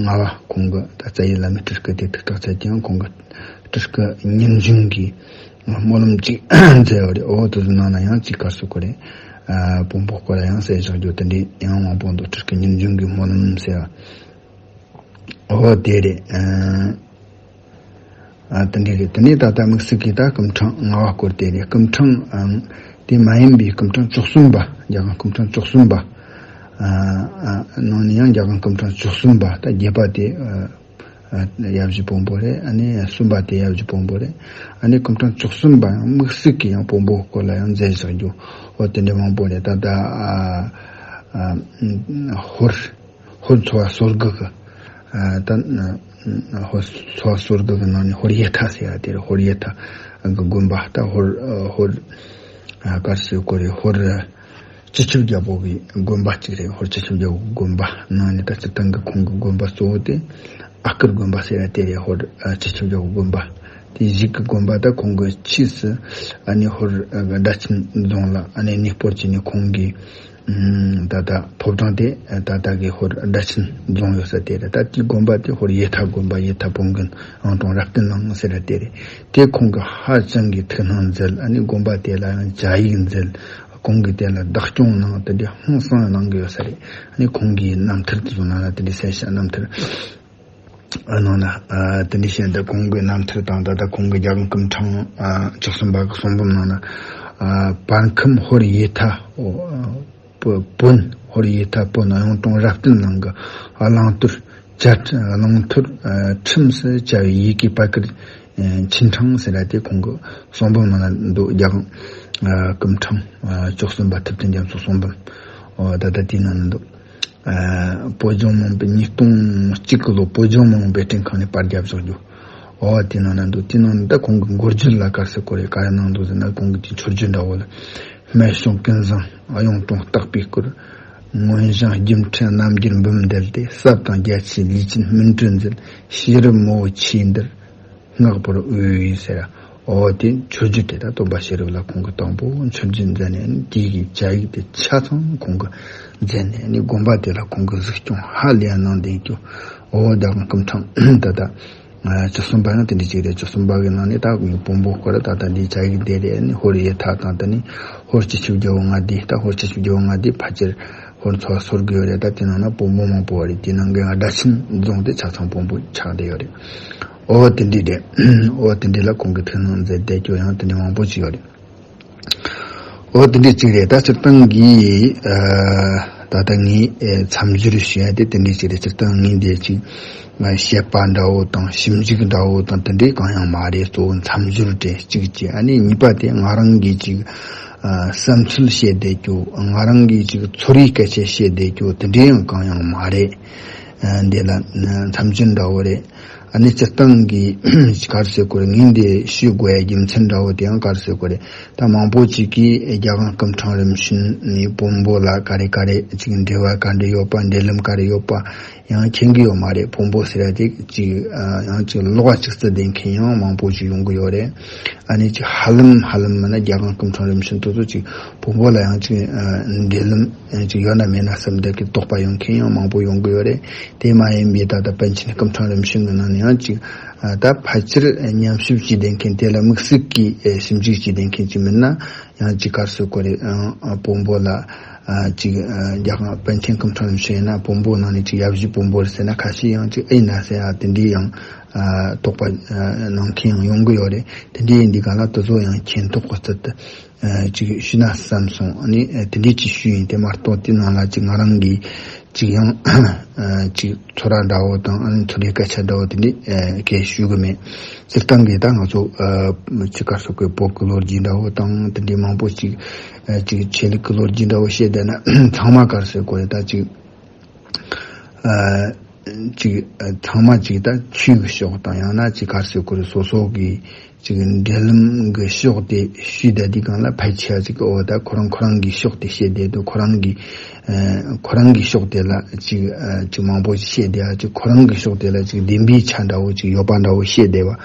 ལྔ་པ་ཁོང་གི་ད་རྩ་བའི་བླ་མའི་སྤྲུལ་སྐུ་དེ་ཐུགས་ཐག་བཅད་ཀྱང་ཁོང་གི་སྤྲུལ་སྐུ་ཉིན་བྱུང་གི་སྨོན་ལམ་ཅིག་མཛད་ཡོད་རེད། འོ་དེ་ཚོ་ནང་ན་ཡང་ཅིག་ག་རེ་ཟེར་དགོས་རེད། ཨ་བོན་པོ་སྐོར་ལ་ཡང་གསལ་བཞག་རྒྱུ་དེ་འདྲའི་ཡང་མང་པོ་འདུག། སྤྲུལ་སྐུ་ཉིན་བྱུང་གི་སྨོན་ལམ་ཟེར་བ། འོ་དེ་རེད། ཨ་ཨ་དེ་འདྲ་རེད། དེ་ནས་ད་ལྟ་དམིགས་བསལ་གྱི་ད་སྐུ་ཕྲེང་ལྔ་པ་སྐོར་དེ་རེད། སྐུ་ཕྲེང་ཨང་དེ་མ་ཡིན་པའི་སྐུ་ཕྲེང་བཅུ་གསུམ་པ། རྒྱལ་དབང་སྐུ་ཕྲེང་བཅུ་གསུམ་པ། ཨ་ཨ་ནང་ནས་ཡང་རྒྱལ་དབང་སྐུ་ཕྲེང་བཅུ་གསུམ་པ། ད་བརྒྱད་པ་དེ་ཨ་ཨ་ཡབ་རྗེ་བོན་པོ་རེད། ཨ་ནི་གསུམ་པ་དེ་ཡབ་རྗེ་བོན་པོ་རེད། ཨ་ནི་སྐུ་ཕྲེང་བཅུ་གསུམ་པ་ཡང་དམིགས་བསལ་གྱི་ཡང་བོན་པོ་སྐོར་ལ་ཡང་མཛད་བཞག་རྒྱུ། འོ་དེ་འདྲ་མང་པོ་རེད། ད་ད་ཨ་ཨ་ཧོར། ཧོར་ཚོ་བ་སོ་དགུ་གི་ཨ་ད་ཧོར་ཚོ་བ་སོ་དགུ་གི་ནང་ནས་ཧོར་ཡེ་ཐ་ཟེར་ཡ་དེ་རེད། ཧོར་ཡེ་ཐ་གི་དགོན་པ། ད་ཧོར་ཧོར་ཨ་ག་རེ་ཟེར་དགོས་རེད། ཧོར་སྤྱི་ཁྱབ་རྒྱལ་པོ་གི་དགོན་པ་གཅིག་རེད། ཧོར་སྤྱི་ཁྱབ་རྒྱལ་པོ་གི་དགོན་པ་ནང་ནས་ད་སྤྱིར་བཏང་གི་ཁོང་གི་དགོན་པ་གཙོ་བོ་དེ་ཨ་ཀིར་དགོན་པ་ཟེར་ཡ་དེ་རེད། ཧོར་ཨ་སྤྱི་ཁྱབ་རྒྱལ་པོ་དགོན་པ་དེ་གཞུག་གི་དགོན་པ། ད་ཁོང་གི་ཕྱིས་སུ་ཨ་ནི་ཧོར་ཨ་སྦྲ་ཆེན་རྫོང་ལ་ཨ་ནི་གནས་སྤོར་བྱས་ནས་ཁོང་གི་ད་ལྟ་ཕོ་བྲང་དེ་ད་ལྟ་གི་ཧོར་སྦྲ་ཆེན་རྫོང་ཡོད་ས་དེ་རེད། ད་དེའི་དགོན་པ་དེ་ཧོར་ཡེ་ཐ་དགོན་པ། ཡེ་ཐ་བོན་དགོན་གཡུང་དྲུང་རབ་བརྟན་གླིང་ཟེར་ཡ་དེ་རེད། དེ་ཁོང་གིས་ཧ་ཅང་གི་ཐུགས་སྣང་མཛད། ཨ་ནི་དགོན་པ་དེ་ལ་ཡང་ཅ་ཡིག་མཛད། ཁོང་གིས་དེ་ལ་བདག་སྐྱོང་གནང་། དེ་འདྲའི་ཧང་སང་གནང་གི་ཡོད་ས་རེད། ཨ་ནི་ཁོང་གི་རྣམ་ཐར་དེ་ཚོ་ནང་ལ་དེ་འདྲའི་གསལ་བཤད་རྣམ་ཐར་ཨ་ནང་ན་ཨ་དེ་འདྲ་བཤད་འདི་ཁོང་གི་རྣམ་ཐར་དང་། ད་ལྟ་ཁོང་གི་རྒྱལ་དབང་སྐུ་ཕྲེང་ཨ་བཅུ་གསུམ་པ་གི་གསུང་འབུམ་ནང་ན་ཨ་བར་ཁམས་ཧོར་ཡེ་ཐ་བོན། ཧོར་ཡེ་ཐ་བོན་གཡུང་དྲུང་རབ་བརྟན་གླིང་གི་གླིང་དོར་བཅའ་ཁྲིམས། གླིང་དོར་ཨ་ཁྲིམས་སུ་བཅའ་བའི་ཡི་གེ་པར་སྐུད་ཨ་ཆིན་ཁྲང་ཟེར་ཡ་དེ་ཁོང་གི་གསུང་འབུམ་ནང་ན་འདུག། རྒྱལ་དབང་ཨ་སྐུ་ཕྲེང་ཨ་བཅུ་གསུམ་པ་ཐུབ་བསྟན་རྒྱ་མཚོའི་གསུང་འབུམ། འོ་ད་ལྟ་དེའི་ནང་ན་འདུག། ཨ་བོད་ལྗོངས་མང་པོའི་ཉིས་སྟོང་གཅིག་གི་ལོ་བོད་ལྗོངས་མང་པོའི་བཀྲིན་ཁང་ནས་པར་བརྒྱབ་བཞག་རྒྱུ། འོ་དེ་ནང་ན་འདུག། དེ་ནང་ན་ད་ཁོང་གི་མགོ་བརྗོད་ལ་ག་རེ་ཟེར་དགོས་རེད། ག་རེ་གནང་འདུག་ཟེར་ན། ཁོང་གི་དེ་མཆོད་བརྗོད་འདྲ་བོ་ལ། སྨད་གཡོན་ཀུན་བཟང་གཡུང་དྲུང་སྟག་པའི་སྐུར། མངོན་ཞིང་སྒྱུ་འཕྲུལ་རྣམ་རྒྱལ་འབུམ་བརྡལ་ཏེ། ཟབ་དང་རྒྱ་ཆེའི་ལུས་ཅན་སྨིན་གྲོལ་མཛད། ཤེས་རབ་མོ་བོ་ཆེ་འདིར་བསྔགས་པར་འོས་ཟེར། འོ་དེ་མཆོད་བརྗོད་དེ་ད་སྟོན་པ་ཤེས་རབ་ལ་ཁོང་གིས་དང་པོ་མཆོད་བརྗོད་མཛད་ནས། དེ་གི་བཅའ་ཡིག་དེ་ཆ་ཚང་ཁོང་གིས་མཛད་ནས། ཨ་ནི་དགོན་པ་དེ་ལ་ཁོང་གིས་གཟིགས་སྐྱོང་ཧ་ལས་གནང་བསྡད་རྒྱུ། འོ་ད་སྐུ་ཕྲེང་ད་ལྟ་ བཅུ་གསུམ་པ་ཡང་དེ་འདྲ་ཅིག་རེད། བཅུ་གསུམ་པ་གི་ནང་ནས་ད་དཔོན་པོ་སྐོར་ད་ལྟ་འདི་བྱ་ཡིག་འདི་རེད། ཨ་ནི་ཧོར་ཡེ་ཐ་དང་། ད་ནི་ཧོར་སྤྱི་ཁྱབ་རྒྱལ་པོ་ལྔ་སྡེ། ད་ཧོར་སྤྱི་ཁྱབ་རྒྱལ་པོ་ལྔ་སྡེ་ཕལ་ཆེར་ཧོར་ཚོ་ཚོར་གི་ཡོད་རེད། ད་དེ་ནང་ན་དཔོན་པོ་མང་པོ་ཡོད་རེད། དེ་ནང་གི་སྦྲ་ཆེན་རྫོང་དེ་ཆ་ཚང་དཔོན་པོ་ཆགས་བསྡད་ཡོད་རེད། འོ་དེ་འདྲ་རེད། འོ་དེ་འདྲ་ལ་ཁོང་གི་ཐུགས་སྣང་མཛད་བསྡད་རྒྱུ་ཡང་དེ་འདྲ་མང་པོ་ཅིག་ཡོད་རེད། འོ་དེ་འདྲ་ཅིག་རེད། ད་སྤྱིར་བཏང་གི་ཨ་ད་ལྟ་ངས་ཨེ་མཚམས་སྦྱོར་ཞུ་ཡ་དེ་དེ་འདྲ་ཅིག་རེད། སྤྱིར་བཏང་ངས་འདི་ཅིག་ཨ་བཤད་པ་འདྲ་བོ་དང་ཞིབ་འཇུག་འདྲ་བོ་དང་དེ་འདྲ་གང་ཡང་མ་རེད། གཙོ་བོ་མཚམས་སྦྱོར་རེད་གཅིག་བྱས། ཨ་ནི་གཉིས་པ་དེ་ང་རང་གིས་ཅིག་ཨ་བསམ་ཚུལ་བཤད་བསྡད་རྒྱུ། ང་རང་གིས་ཅིག་ཚོར་བའི་སྐད་ཆ་བཤད་བསྡད་རྒྱུ་དེ་འདྲ་ཡང་གང་ཡང་མ་རེད། ཨ་འདི་ལ་མཚམས་སྦྱོར་འདྲ་བོ་རེད། ཨ་ནི་སྤྱིར་བཏང་གི་ག་རེ་ཟེར་དགོས་རེད། ངས་འདི་ཞུ་དགོས་ཡ་རྒྱུ་མཚན་འདྲ་བོ་དེ་ཡང་ག་རེ་ཟེར་དགོས་རེད། ད་མང་པོ་ཅིག་གིས་རྒྱལ་དབང་སྐུ་ཕྲེང་རིམ་བྱོན་ནས་དཔོན་པོ་ལ་ག་རེ་ག་རེ་ཅིག་འབྲེལ་བ་ག་འདྲ་ཡོད་པ། འབྲེལ་ལམ་ག་རེ་ཡོད་པ་ཡང་མཁྱེན་གི་ཡོད་མ་རེད། དཔོན་པོ་ཟེར་ཡ་དེ་ཅིག་ཨ་ཡང་ཅིག་ལོགས་ཅིག་བརྩི་བསྡད་མཁན་ཡང་མང་པོ་ཅིག་ཡོང་གི་ཡོད་རེད། ཨ་ནི་ཅིག་ཧ་ལམ་ཧ་ལམ་མིན་ན་རྒྱལ་དབང་སྐུ་ཕྲེང་རིམ་བྱོན་དེ་ཚོ་ཅིག་དཔོན་པོ་ལ་ཡང་ཅིག་ཨ་འབྲེལ་ལམ་ཅིག་ཡོད་ན་མེད་ན་བསམ་བསྡད་ཀྱི་དོགས་པ་ཡོང་མཁན་ཡང་མང་པོ་ཡོང་གི་ཡོད་རེད། དེ་མ་ཡིན་པའི་ད་ལྟ་པཎ་ཆེན་སྐུ་ཕྲེང་རིམ་བྱོན་གྱི་ནང་ནས་ཡང་ཅིག་ཨ་ད་ཕལ་ཆེར་ཉམས་ཞིབ་བྱས་བསྡད་མཁན་དེ་ལ་དམིགས་བསལ་གྱི་ཨེ་ཞིབ་འཇུག་བྱས་བསྡད་མཁན་ཅིག་མིན་ན་ཡང་ཅིག་ག་རེ་ཟེར་དགོས་རེད། ཨ་དཔོན་པོ་ལ་ཨ་ཅིག་ཨ་རྒྱལ་དབང་པཎ་ཆེན་སྐུ་ཕྲེང་རིམ་བྱོན་ཡིན་ན་དཔོན་པོ་ནང་ནས་ཅིག་ཡབ་གཞིས་དཔོན་པོ་རེད་ཟེར་ན། ཁ་ཤས་ཡང་ཅིག་ཨེ་ཡིན་ན་ཟེར་ཡ་དེ་འདྲའི་ཡང་ཨ་དོགས་པ་ཨ་གནང་མཁན་ཡང་ཡོང་གི་ཡོད་རེད། དེ་འདྲའི་ཡིན་དུས་གང་ལ་དེ་ཚོ་ཡང་མཁྱེན་རྟོགས་གི་ཚུལ་དུ། ཨ་ཅིག་ཞུས་ན་བསམ་སོང་། ཨ་ནི་ཨ་དེ་འདྲའི་ཅིག་ཞུས་ཡིན། དེ་མ་གཏོགས་དེ་ནང་ལ་ཅིག་ང་རང་གིས་ཅིག་ཡང་ཨ་ཅིག་ཚོར་བ་འདྲ་བོ་དང་། ཨ་ནི་ཚོར་བའི་སྐད་ཆ་འདྲ་བོ་དེ་འདྲའི་ཨ་སྐད་ཞུ་གི་མེད། སྤྱིར་བཏང་གི་ད་ང་ཚོ་ཨ་ཅིག་ག་རེ་ཟེར་དགོས། བོད་ཀྱི་ལོ་རྒྱུས་འདྲ་བོ་དང་དེ་འདྲའི་མང་པོ་ཅིག་ཨ་ཅིག་ཆོས་ལུགས་ཀྱི་ལོ་རྒྱུས་འདྲ་བོ་བཤད་བསྡད་ན་ཚང་མ་ག་རེ་ཟེར་དགོས་རེད། ད་ཅིག་ཨ་ཅིག་ཨ་ཚང་མ་ཅིག་ད་ཆོས་ཀྱི་ཕྱོགས་དང་། ཡང་ན་ཅིག་ག་རེ་ཟེར་དགོས་རེད། སོ་སོ་གི་ཅིག་འབྲེལ་ལམ་གྱི་ཕྱོགས་དེ་ཞུས་བསྡད་དུས་གང་ལ་ཕལ་ཆེར་ཅིག་འོ་ད་ཁོ་རང་ཁོ་རང་གི་ཕྱོགས་དེ་བཤད་བསྡད་འདུག་ཁོ་རང་གི་ཨ་ཁོ་རང་གི་ཕྱོགས་དེ་ལ་ཅིག་ཨ་ཅིག་མང་པོ་ཞིག་བཤད་བསྡད་ཡ། ཅིག་ཁོ་རང་གི་ཕྱོགས་དེ་ལ་ཅིག་བདེན་པའི་ཆ་འདྲ་བོ་ཅིག་ཡོད་པ་འདྲ་བོ་བཤད་བསྡད་པ།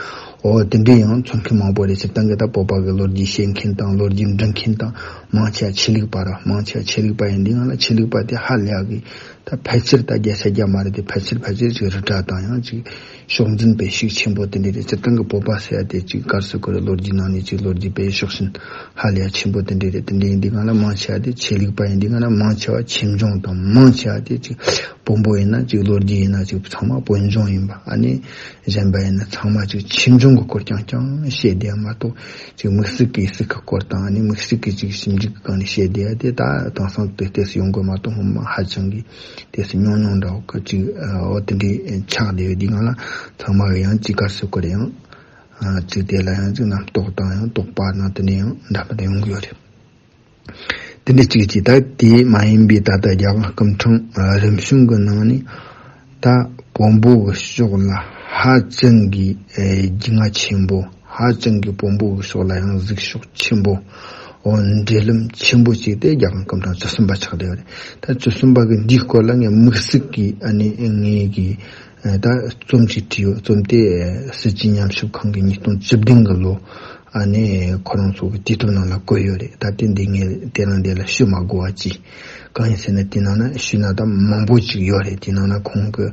འོ་དེ་འདྲའི་ཡང་ཚོར་མཁན་མང་པོ་རེད། སྤྱིར་བཏང་གི་ད་བོད་པ་གི་ལོ་རྒྱུས་བཤད་མཁན་དང་ལོ་རྒྱུས་འབྲི་མཁན་དང་། མང་ཆེ་བ་ཆོས་ལུགས་པ་ར། མང་ཆེ་བ་ཆོས་ལུགས་པ་ཡིན་དུས་གང་ལ་ཆོས་ལུགས་པ་དེ་ཧ་ལས་གི་ད་ཕལ་ཆེར་ད་བརྒྱ་ཆ་བརྒྱ་མ་རེད་དེ། ཕལ་ཆེར་ཕལ་ཆེར་ཅིག་རི་བཀྲ་དང་ཡང་ཅིག་ཕྱོགས་འཛིན་དཔེ་ཤུགས་ཆེན་པོ་དེ་འདྲ་རེད། སྤྱིར་བཏང་གི་བོད་པ་ཟེར་ཡ་དེ་ཅིག་ག་རེ་ཟེར་དགོས་རེད། ལོ་རྒྱུས་ནང་ནས་ཅིག་ལོ་རྒྱུས་དཔེ་ཕྱོགས་ཞེན་ཧ་ལས་ཆེན་པོ་དེ་འདྲ་རེད། དེ་འདྲ་ཡིན་དུས་གང་ལ་མང་ཆེ་བ་དེ་ཆོས་ལུགས་པ་ཡིན་དུས་གང་ལ་མང་ཆེ་བ་ཆོས་འབྱུང་དང་། མང་ཆེ་བ་དེ་ཅིག་བོན་པོ་ཡིན་ན་ཅིག་ལོ་རྒྱུས་ཡིན་ན་ཅིག་ཚང་མ་བོན་སྦྱོང་ཡིན་པ། ཨ་ནི་གཞན་པ་ཡིན་ན་ཚང་མ་ཅིག་ཆོས་འབྱུང་གི་སྐོར་རྐྱང་རྐྱང་བཤད་བསྡད་ཡ་མ་གཏོགས། ཅིག་དམིགས་བསལ་གྱི་སྲིད་ཀྱི་སྐོར་དང་། ཨ་ནི་དམིགས་བསལ་གྱི་ཅིག་ཞིབ་འཇུག་གི་སྒང་ནས་བཤད་བསྡད་ཡ་དེ་ད་དེང་སང་དུ་ཏོག་ཙམ་ཡོང་གི་མ་གཏོགས། སྔོན་མ་ཧ་ཅང་གི་ཏོག་ཙམ་ཉུང་ཉུང་འདྲ་བོ་གི་ཅིག་འོ་དེ་འདྲའི་ཆགས་བསྡད་ཡོད་དུས་གང་ལ། ཚང་མ་གི་ཡང་ཅིག་ག་རེ་ཟེར་དགོས་རེད། ཡང་ཅིག་དེ་ལ་ཡང་ཅིག་རྣམ་རྟོག་དང་ཡང་དོགས་པ་དང་དེ་འདྲ་ཡང་འདྲ་མི་འདྲ་ཡོང་གི་ཡོད་རེད། དེ་འདྲ་ཅིག་ཅིག་ད་དེ་མ་ཡིན་པའི་ད་ལྟ་རྒྱལ་དབང་སྐུ་ཕྲེང་རིམ་བྱོན་གྱི་ནང་ནས་ད་བོན་པོ་གི་ཕྱོགས་ལ་ཧ་ཅང་གི་རྒྱུས་མངའ་ཆེན་པོ། ཧ་ཅང་གི་བོན་པོ་གི་ཕྱོགས་ལ་ཡང་གཟིགས་ཕྱོགས་ཆེན་པོ། འོ་འབྲེལ་ལམ་ཆེན་པོ་ཅིག་དེ་རྒྱལ་དབང་སྐུ་ཕྲེང་བཅུ་གསུམ་པ་ཆགས་བསྡད་ཡོད་རེད། ད་བཅུ་གསུམ་པ་གི་འདིའི་སྐོར་ལ་ངས་དམིགས་བསལ་གྱི་ཨ་ནི་ངས་ཀྱི་ད་རྩོམ་ཅིག་བྲིས་ཡོད། རྩོམ་དེ་སྲིད་སྤྱི་ཉམས་ཞིབ་ཁང་གི་ཉིས་སྟོང་བཅུ་བདུན་གི་ལོ། ཨ་ནི་ཁོ་རང་ཚོ་གི་དུས་དེབ་ནང་ལ་བཀོད་ཡོད་རེད། ད་དེ་འདི་ངས་དེ་རིང་འདི་ལ་ཞུ་མ་དགོས་པ་ཅིག། གང་ཡིན་ཟེར་ན་དེ་ནང་ན་ཞུས་ན་ད་མང་པོ་ཅིག་ཡོད་རེད། དེ་ནང་ན་ཁོང་གི་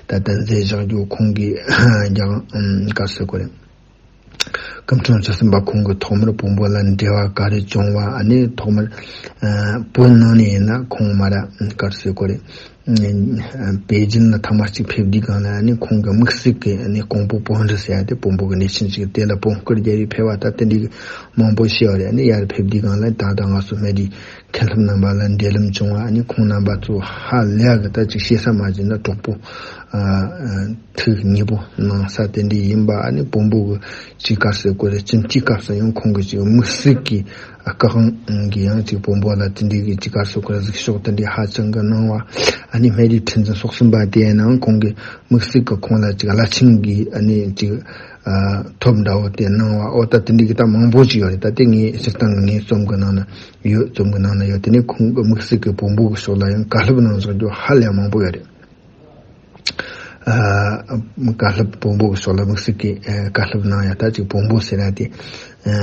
ད་ལྟ་མཛད་བཞག་རྒྱུ། ཁོང་གི་རྒྱལ་དབང་ག་རེ་ཟེར་དགོས་རེད། སྐུ་ཕྲེང་བཅུ་གསུམ་པ་ཁོང་གི་ཐོག་མར་བོན་པོ་ལ་འབྲེལ་བ་ག་རེ་བྱུང་བ། ཨ་ནི་ཐོག་མར་བོད་ནང་ནས་ཡིན་ན་ཁོང་མར་ག་རེ་ཟེར་དགོས་རེད། པེ་ཅིན་ལ་ཐེངས་མ་གཅིག་ཕེབས་དུས་སྒང་ལ་ཨ་ནི་ཁོང་གི་དམིགས་བསལ་གྱི་ཨ་ནི་ཀོང་པོ་བོན་རི་ཟེར་ཡ་དེ་བོན་པོ་གི་གནས་ཆེན་ཅིག། དེ་ལ་བོན་སྐོར་རྒྱག་རེས་ཕེབས་པ་ད་དེ་འདྲའི་མང་པོ་ཤེས་པ་རེད། ཨ་ནི་ཡར་ཕེབས་དུས་སྒང་ལ་ད་ལྟ་ང་ཚོ་སྨད་རིའི་མཁན་སློབ་རྣམ་པ་ལ་འབྲེལ་ལམ་བྱུང་བ། ཨ་ནི་ཁོང་རྣམ་པ་ཚོ་ཧ་ལས་གི་ད་ཅིག་བཤད་ས་མ་བྱུང་ན་གྲོགས་པོ་ཐུགས་མཉེས་པོ་གནང་ས་དེ་འདྲའི་ཡིན་པ། ཨ་ནི་བོན་པོ་གི་ཅིག་ག་རེ་ཟེར་དགོས་རེད། སྤྱི་འཐུས་སྐབས་སུ་ཡང་ཁོང་གི་ཅིག་དམིགས་བསལ་གྱི་སྐུ་དབང་གི་ཡང་ཅིག་བོན་པོ་ལ་དེ་འདྲའི་གི་ཅིག་ག་རེ་ཟེར་དགོས་རེད། གཟིགས་ཕྱོགས་དེ་འདྲའི་ཧ་ཅང་གི་གནང་བ། ཨ་ནི་སྨད་རིའི་ཁྲི་འཛིན་སོག་གསུམ་པ་དེ་ཡང་ན་ཁོང་གི་དམིགས་བསལ་གྱི་ཁོང་ལ་ཅིག་བླ་ཆེན་གྱི་ཨ་ནི་ཅིག་ཨ་ཐོབ་འདྲ་བོ་དེ་གནང་བ། འོ་ད་དེ་འདྲའི་གི་ད་མང་པོ་ཅིག་ཡོད་རེད། ད་དེ་ངའི་སྤྱིར་བཏང་གི་ངའི་རྩོམ་གི་ནང་ན་ཡོད། རྩོམ་གི་ནང་ན་ཡོད། དེ་ནས་ཁོང་གི་དམིགས་བསལ་གྱི་བོན་པོ་གི་ཕྱོགས་ལ་ཡང་བཀའ་སློབ་གནང་བཞག་རྒྱུ་ཧ་ལས་མང་པོ་ཡོད་རེད། ཨ་བཀའ་སློབ་བོན་པོ་གི་ཕྱོགས་ལ་དམིགས་བསལ་གྱི་ཨ་བཀའ་སློབ་གནང་ཡ། ད་ཅིག་བོན་པོ་ཟེར་ཡ་དེ་ཨ་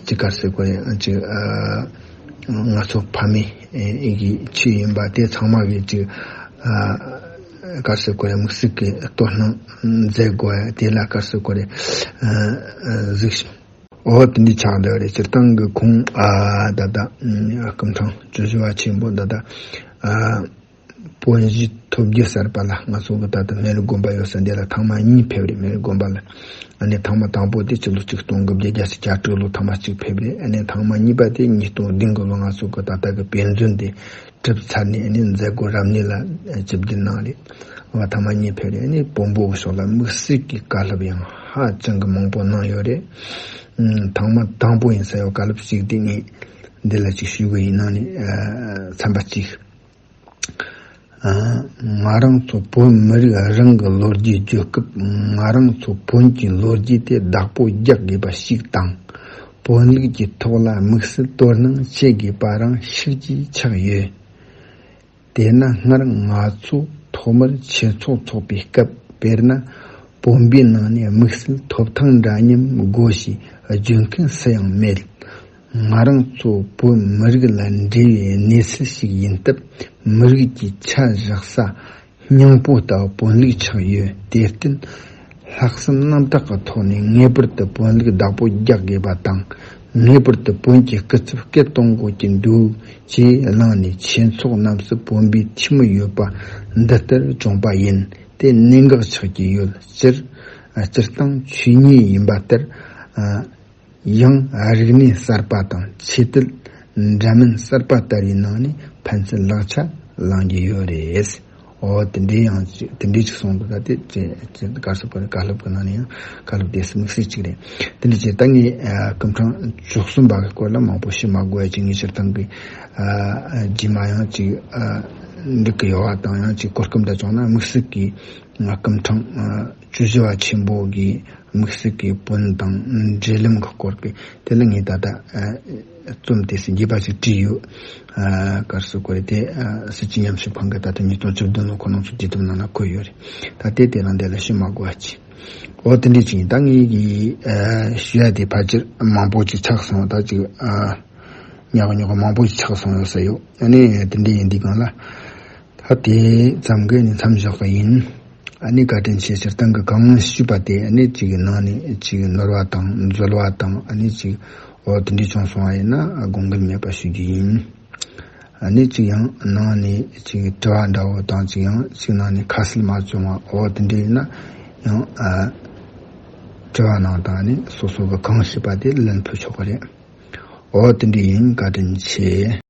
ཅིག་ག་རེ་ཟེར་དགོས་རེད། ཅིག་ཨ་ང་ཚོ་ཕ་མེས་ཨེ་ཀྱི་ཆོས་ཡིན་པ་དེ་ཚང་མ་གི་ཅིག་ཨ་ ག་རེ་ཟེར་དགོས་རེད། དམིགས་བསལ་གྱི་དོ་སྣང་མཛད་དགོས་ཡ་དེ་ལ་ག་རེ་ཟེར་དགོས་རེད། ཨ་ཨ་གཟིགས་ཤིང་། འོ་དེ་འདྲའི་ཆགས་བསྡད་རེད། སྤྱིར་བཏང་གི་ཁོང་ཨ་ད་ལྟ་ཨ་སྐུ་ཕྲེང་བཅུ་བཞི་པ་ཆེན་པོ་ད་ལྟ་ཨ་དཔོན་བཞི་ཐོབ་རྒྱུ་གསར་པ་ལ། ང་ཚོ་གི་ད་ལྟ་སྨན་རི་དགོན་པ་ཡོད་ས་འདི་ལ་ཐེངས་མ་གཉིས་ཕེབས་རེད། སྨན་རི་དགོན་པ་ལ་ཨ་ནི་ཐེངས་མ་དང་པོ་དེ་ཕྱི་ལོ་ཆིག་སྟོང་དགུ་བརྒྱ་བརྒྱད་ཅུ་གྱ་དྲུག་ལོ་ཐེངས་མ་གཅིག་ཕེབས་རེད། ཨ་ནི་ཐེངས་མ་གཉིས་པ་དེ་ཉིས་སྟོང་བདུན་གི་ལོ་ང་ཚོ་གི་ད་ལྟ་གི་དཔེ་མཛོད་འདི་གྲུབ་ཚར་ནས་ཨ་ནི་མཛད་སྒོ་རབ་གནས་ལ་ཨ་ཆིབས་བསྒྱུར་གནང་རེད། བ་ཐེངས་མ་གཉིས་ཕེབས་རེད། ཨ་ནི་བོན་པོ་གི་ཕྱོགས་ལ་དམིགས་བསལ་གྱི་བཀའ་སློབ་ཡང་ཧ་ཅང་གི་མང་པོ་གནང་ཡོད་རེད། ཨུམ། ཐེངས་མ་དང་པོ་ཡིན་ས་ཡོད། བཀའ་སློབ་གཅིག་དེ་ངས་འདི་ལ་ཅིག་ཞུ་གི་ཡིན། ནང་ནས་ཨ་ཚན་པ་གཅིག་ཨ་ང་རང་ཚོ་བོད་མི་རིགས་རང་གི་ལོ་རྒྱུས་བརྗོད་སྐབས། ང་རང་ཚོ་བོན་གྱི་ལོ་རྒྱུས་དེ་བདག་པོ་རྒྱག་དགོས་པ་ཞིག་དང་། བོན་ལུགས་ཀྱི་ཐོག་ལ་དམིགས་བསལ་དོ་སྣང་བྱེད་དགོས་པ་རང་ཤུགས་ཀྱིས་ཆགས་ཡོད། དེས་ན་སྔར་ང་ཚོ་ཐོག་མར་ཆོས་ཚོགས་འཚོགས་པའི་སྐབས། དཔེར་ན་བོན་པོའི་ནང་ནས་དམིགས་བསལ་ཐོབ་ཐང་འདྲ་མཉམ་དགོས་ཞེས་བརྗོད་མཁན་སུ་ཡང་མེད། ང་རང་ཚོ་བོད་མི་རིགས་ལ་འབྲེལ་བའི་གནས་ཚུལ་ཞིག་ཡིན་སྟབས། མི་རིགས་ཀྱི་ཆ་བཞག་ས་སྙིང་པོ་ལྟ་བུ་བོན་ལུགས་ཆགས་ཡོད། དེར་བརྟེན་ལྷག་བསམ་རྣམ་དག་གི་ཐོག་ནས་ངེས་པར་དུ་བོན་ལུགས་བདག་པོ་རྒྱག་དགོས་པ་དང་། ངེས་པར་དུ་བོན་གྱི་སྐུ་ཚབ་སྐད་གཏོང་དགོས་ཀྱི་འདུག་ཅེས་གླེང་ནས། ཆོས་ཚོགས་རྣམས་སུ་བོན་པོའི་འཐུས་མི་ཡོད་པ་འདི་ལྟར་བྱུང་པ་ཡིན། དེ་གནད་འགག་ཆགས་ཀྱི་ཡོད། སྤྱིར་སྤྱིར་བཏང་ཆོས་ཉིད་ཡིན་པ་ལྟར། ཡང་རིག་གནས་གསར་པ་དང་ཆོས་དད་འདྲ་མིན་གསར་པ་ལྟ་བུའི་ནང་ནས་ཕན་ཚུན་ལག་ཆ་བླང་གི་ཡོད་རེད། འོ་དེ་འདྲའི་ཡང་ཅི་དེ་འདྲའི་ཅིག་གསུངས་འདུག་ད་དེ་ཅི་ཅི་ག་རེ་ཟེར་དགོས་རེད། བཀའ་སློབ་ཀྱི་ནང་ནས་ཡང་བཀའ་སློབ་དེ་དམིགས་བསལ་ཅིག་རེད། དེ་འདྲ་ཅིག་ད་ངས་ཨ་སྐུ་ཕྲེང་བཅུ་གསུམ་པ་གི་སྐོར་ལ་མང་པོ་ཞུ་མ་དགོས་ཡ་ཅིག་ངས་སྤྱིར་བཏང་གི་ཨ་རྗེས་མ་ཡང་ཅིག་ཨ་འགྲིག་གི་ཡོད་པ་དང་། ཡང་ཅིག་གོ་སྐབས་འདྲ་བྱུང་ན་དམིགས་བསལ་གྱི་ང་སྐུ་ཕྲེང་ཨ་བཅུ་བཞི་པ་ཆེན་པོ་གི་དམིགས་བསལ་གྱི་བོན་དང་འབྲེལ་ལམ་གྱི་སྐོར་གྱི་དེ་ལ་ངས་ད་ལྟ་ཨ་རྩོམ་དེ་སུ་རྒྱས་པ་ཞིག་བྲིས་ཡོད། ཨ་ག་རེ་ཟེར་དགོས་རེད། དེ་ཨ་སྲིད་སྤྱི་ཉམས་ཞིབ་ཁང་གི་ད་ལྟ་ཉིས་སྟོང་བཅུ་བདུན་ལོ་ཁོ་རང་ཚོ་དུས་དེབ་ནང་ལ་འཁོད་ཡོད་རེད། ད་དེ་དེ་རང་དེ་ལ་ཞུ་མ་དགོས་པ་ཅིག་འོ་དེ་འདྲས་ཅིག་ཡིན། ད་ངས་གི་ཨ་ཞུ་ཡ་དེ་ཕལ་ཆེར་མང་པོ་ཅིག་ཆགས་སོང་། ད་ཅིག་ཨ་ཉག་ཉོག་མང་པོ་ཅིག་ཆགས་སོང་ཡོད་ས་ཡོད། ཨ་ནི་དེ་འདྲས་ཡིན་དུས་སྒང་ལ། ད་དེ་ཙམ་གྱིས་ནི་མཚམས་བཞག་པ་ཡིན། ཨ་ནི་བཀའ་དྲིན་ཆེ། སྤྱིར་བཏང་གི་གང་ཞུས་པ་དེ་ཨ་ནི་གཅིག་གི་ནང་ནས་གཅིག་ནོར་བ་དང་འཛོལ་བ་དང་། ཨ་ནི་གཅིག་འོ་དེ་འདྲས་བྱུང་སོང་བ་ཡིན་ན་དགོངས་འགལ་མེད་པ་ཞུ་རྒྱུ་ཡིན། ཨ་ནི་གཅིག་ཡང་ནང་ནས་གཅིག་དྲི་བ་འདྲ་བོ་དང་། གཅིག་ཡང་གཅིག་ནང་ནས་ཁ་གསལ་མ་བྱུང་བ་འོ་དེ་འདྲས་ཡིན་ན་ཡང་ཨ་དྲི་བ་གནང་དང་། ཨ་ནི་སོ་སོ་གི་གང་ཞུས་པ་དེ་ལན་ཕུལ་ཆོག་གི་རེད། འོ་དེ་འདྲས་ཡིན། བཀའ་དྲིན་ཆེ།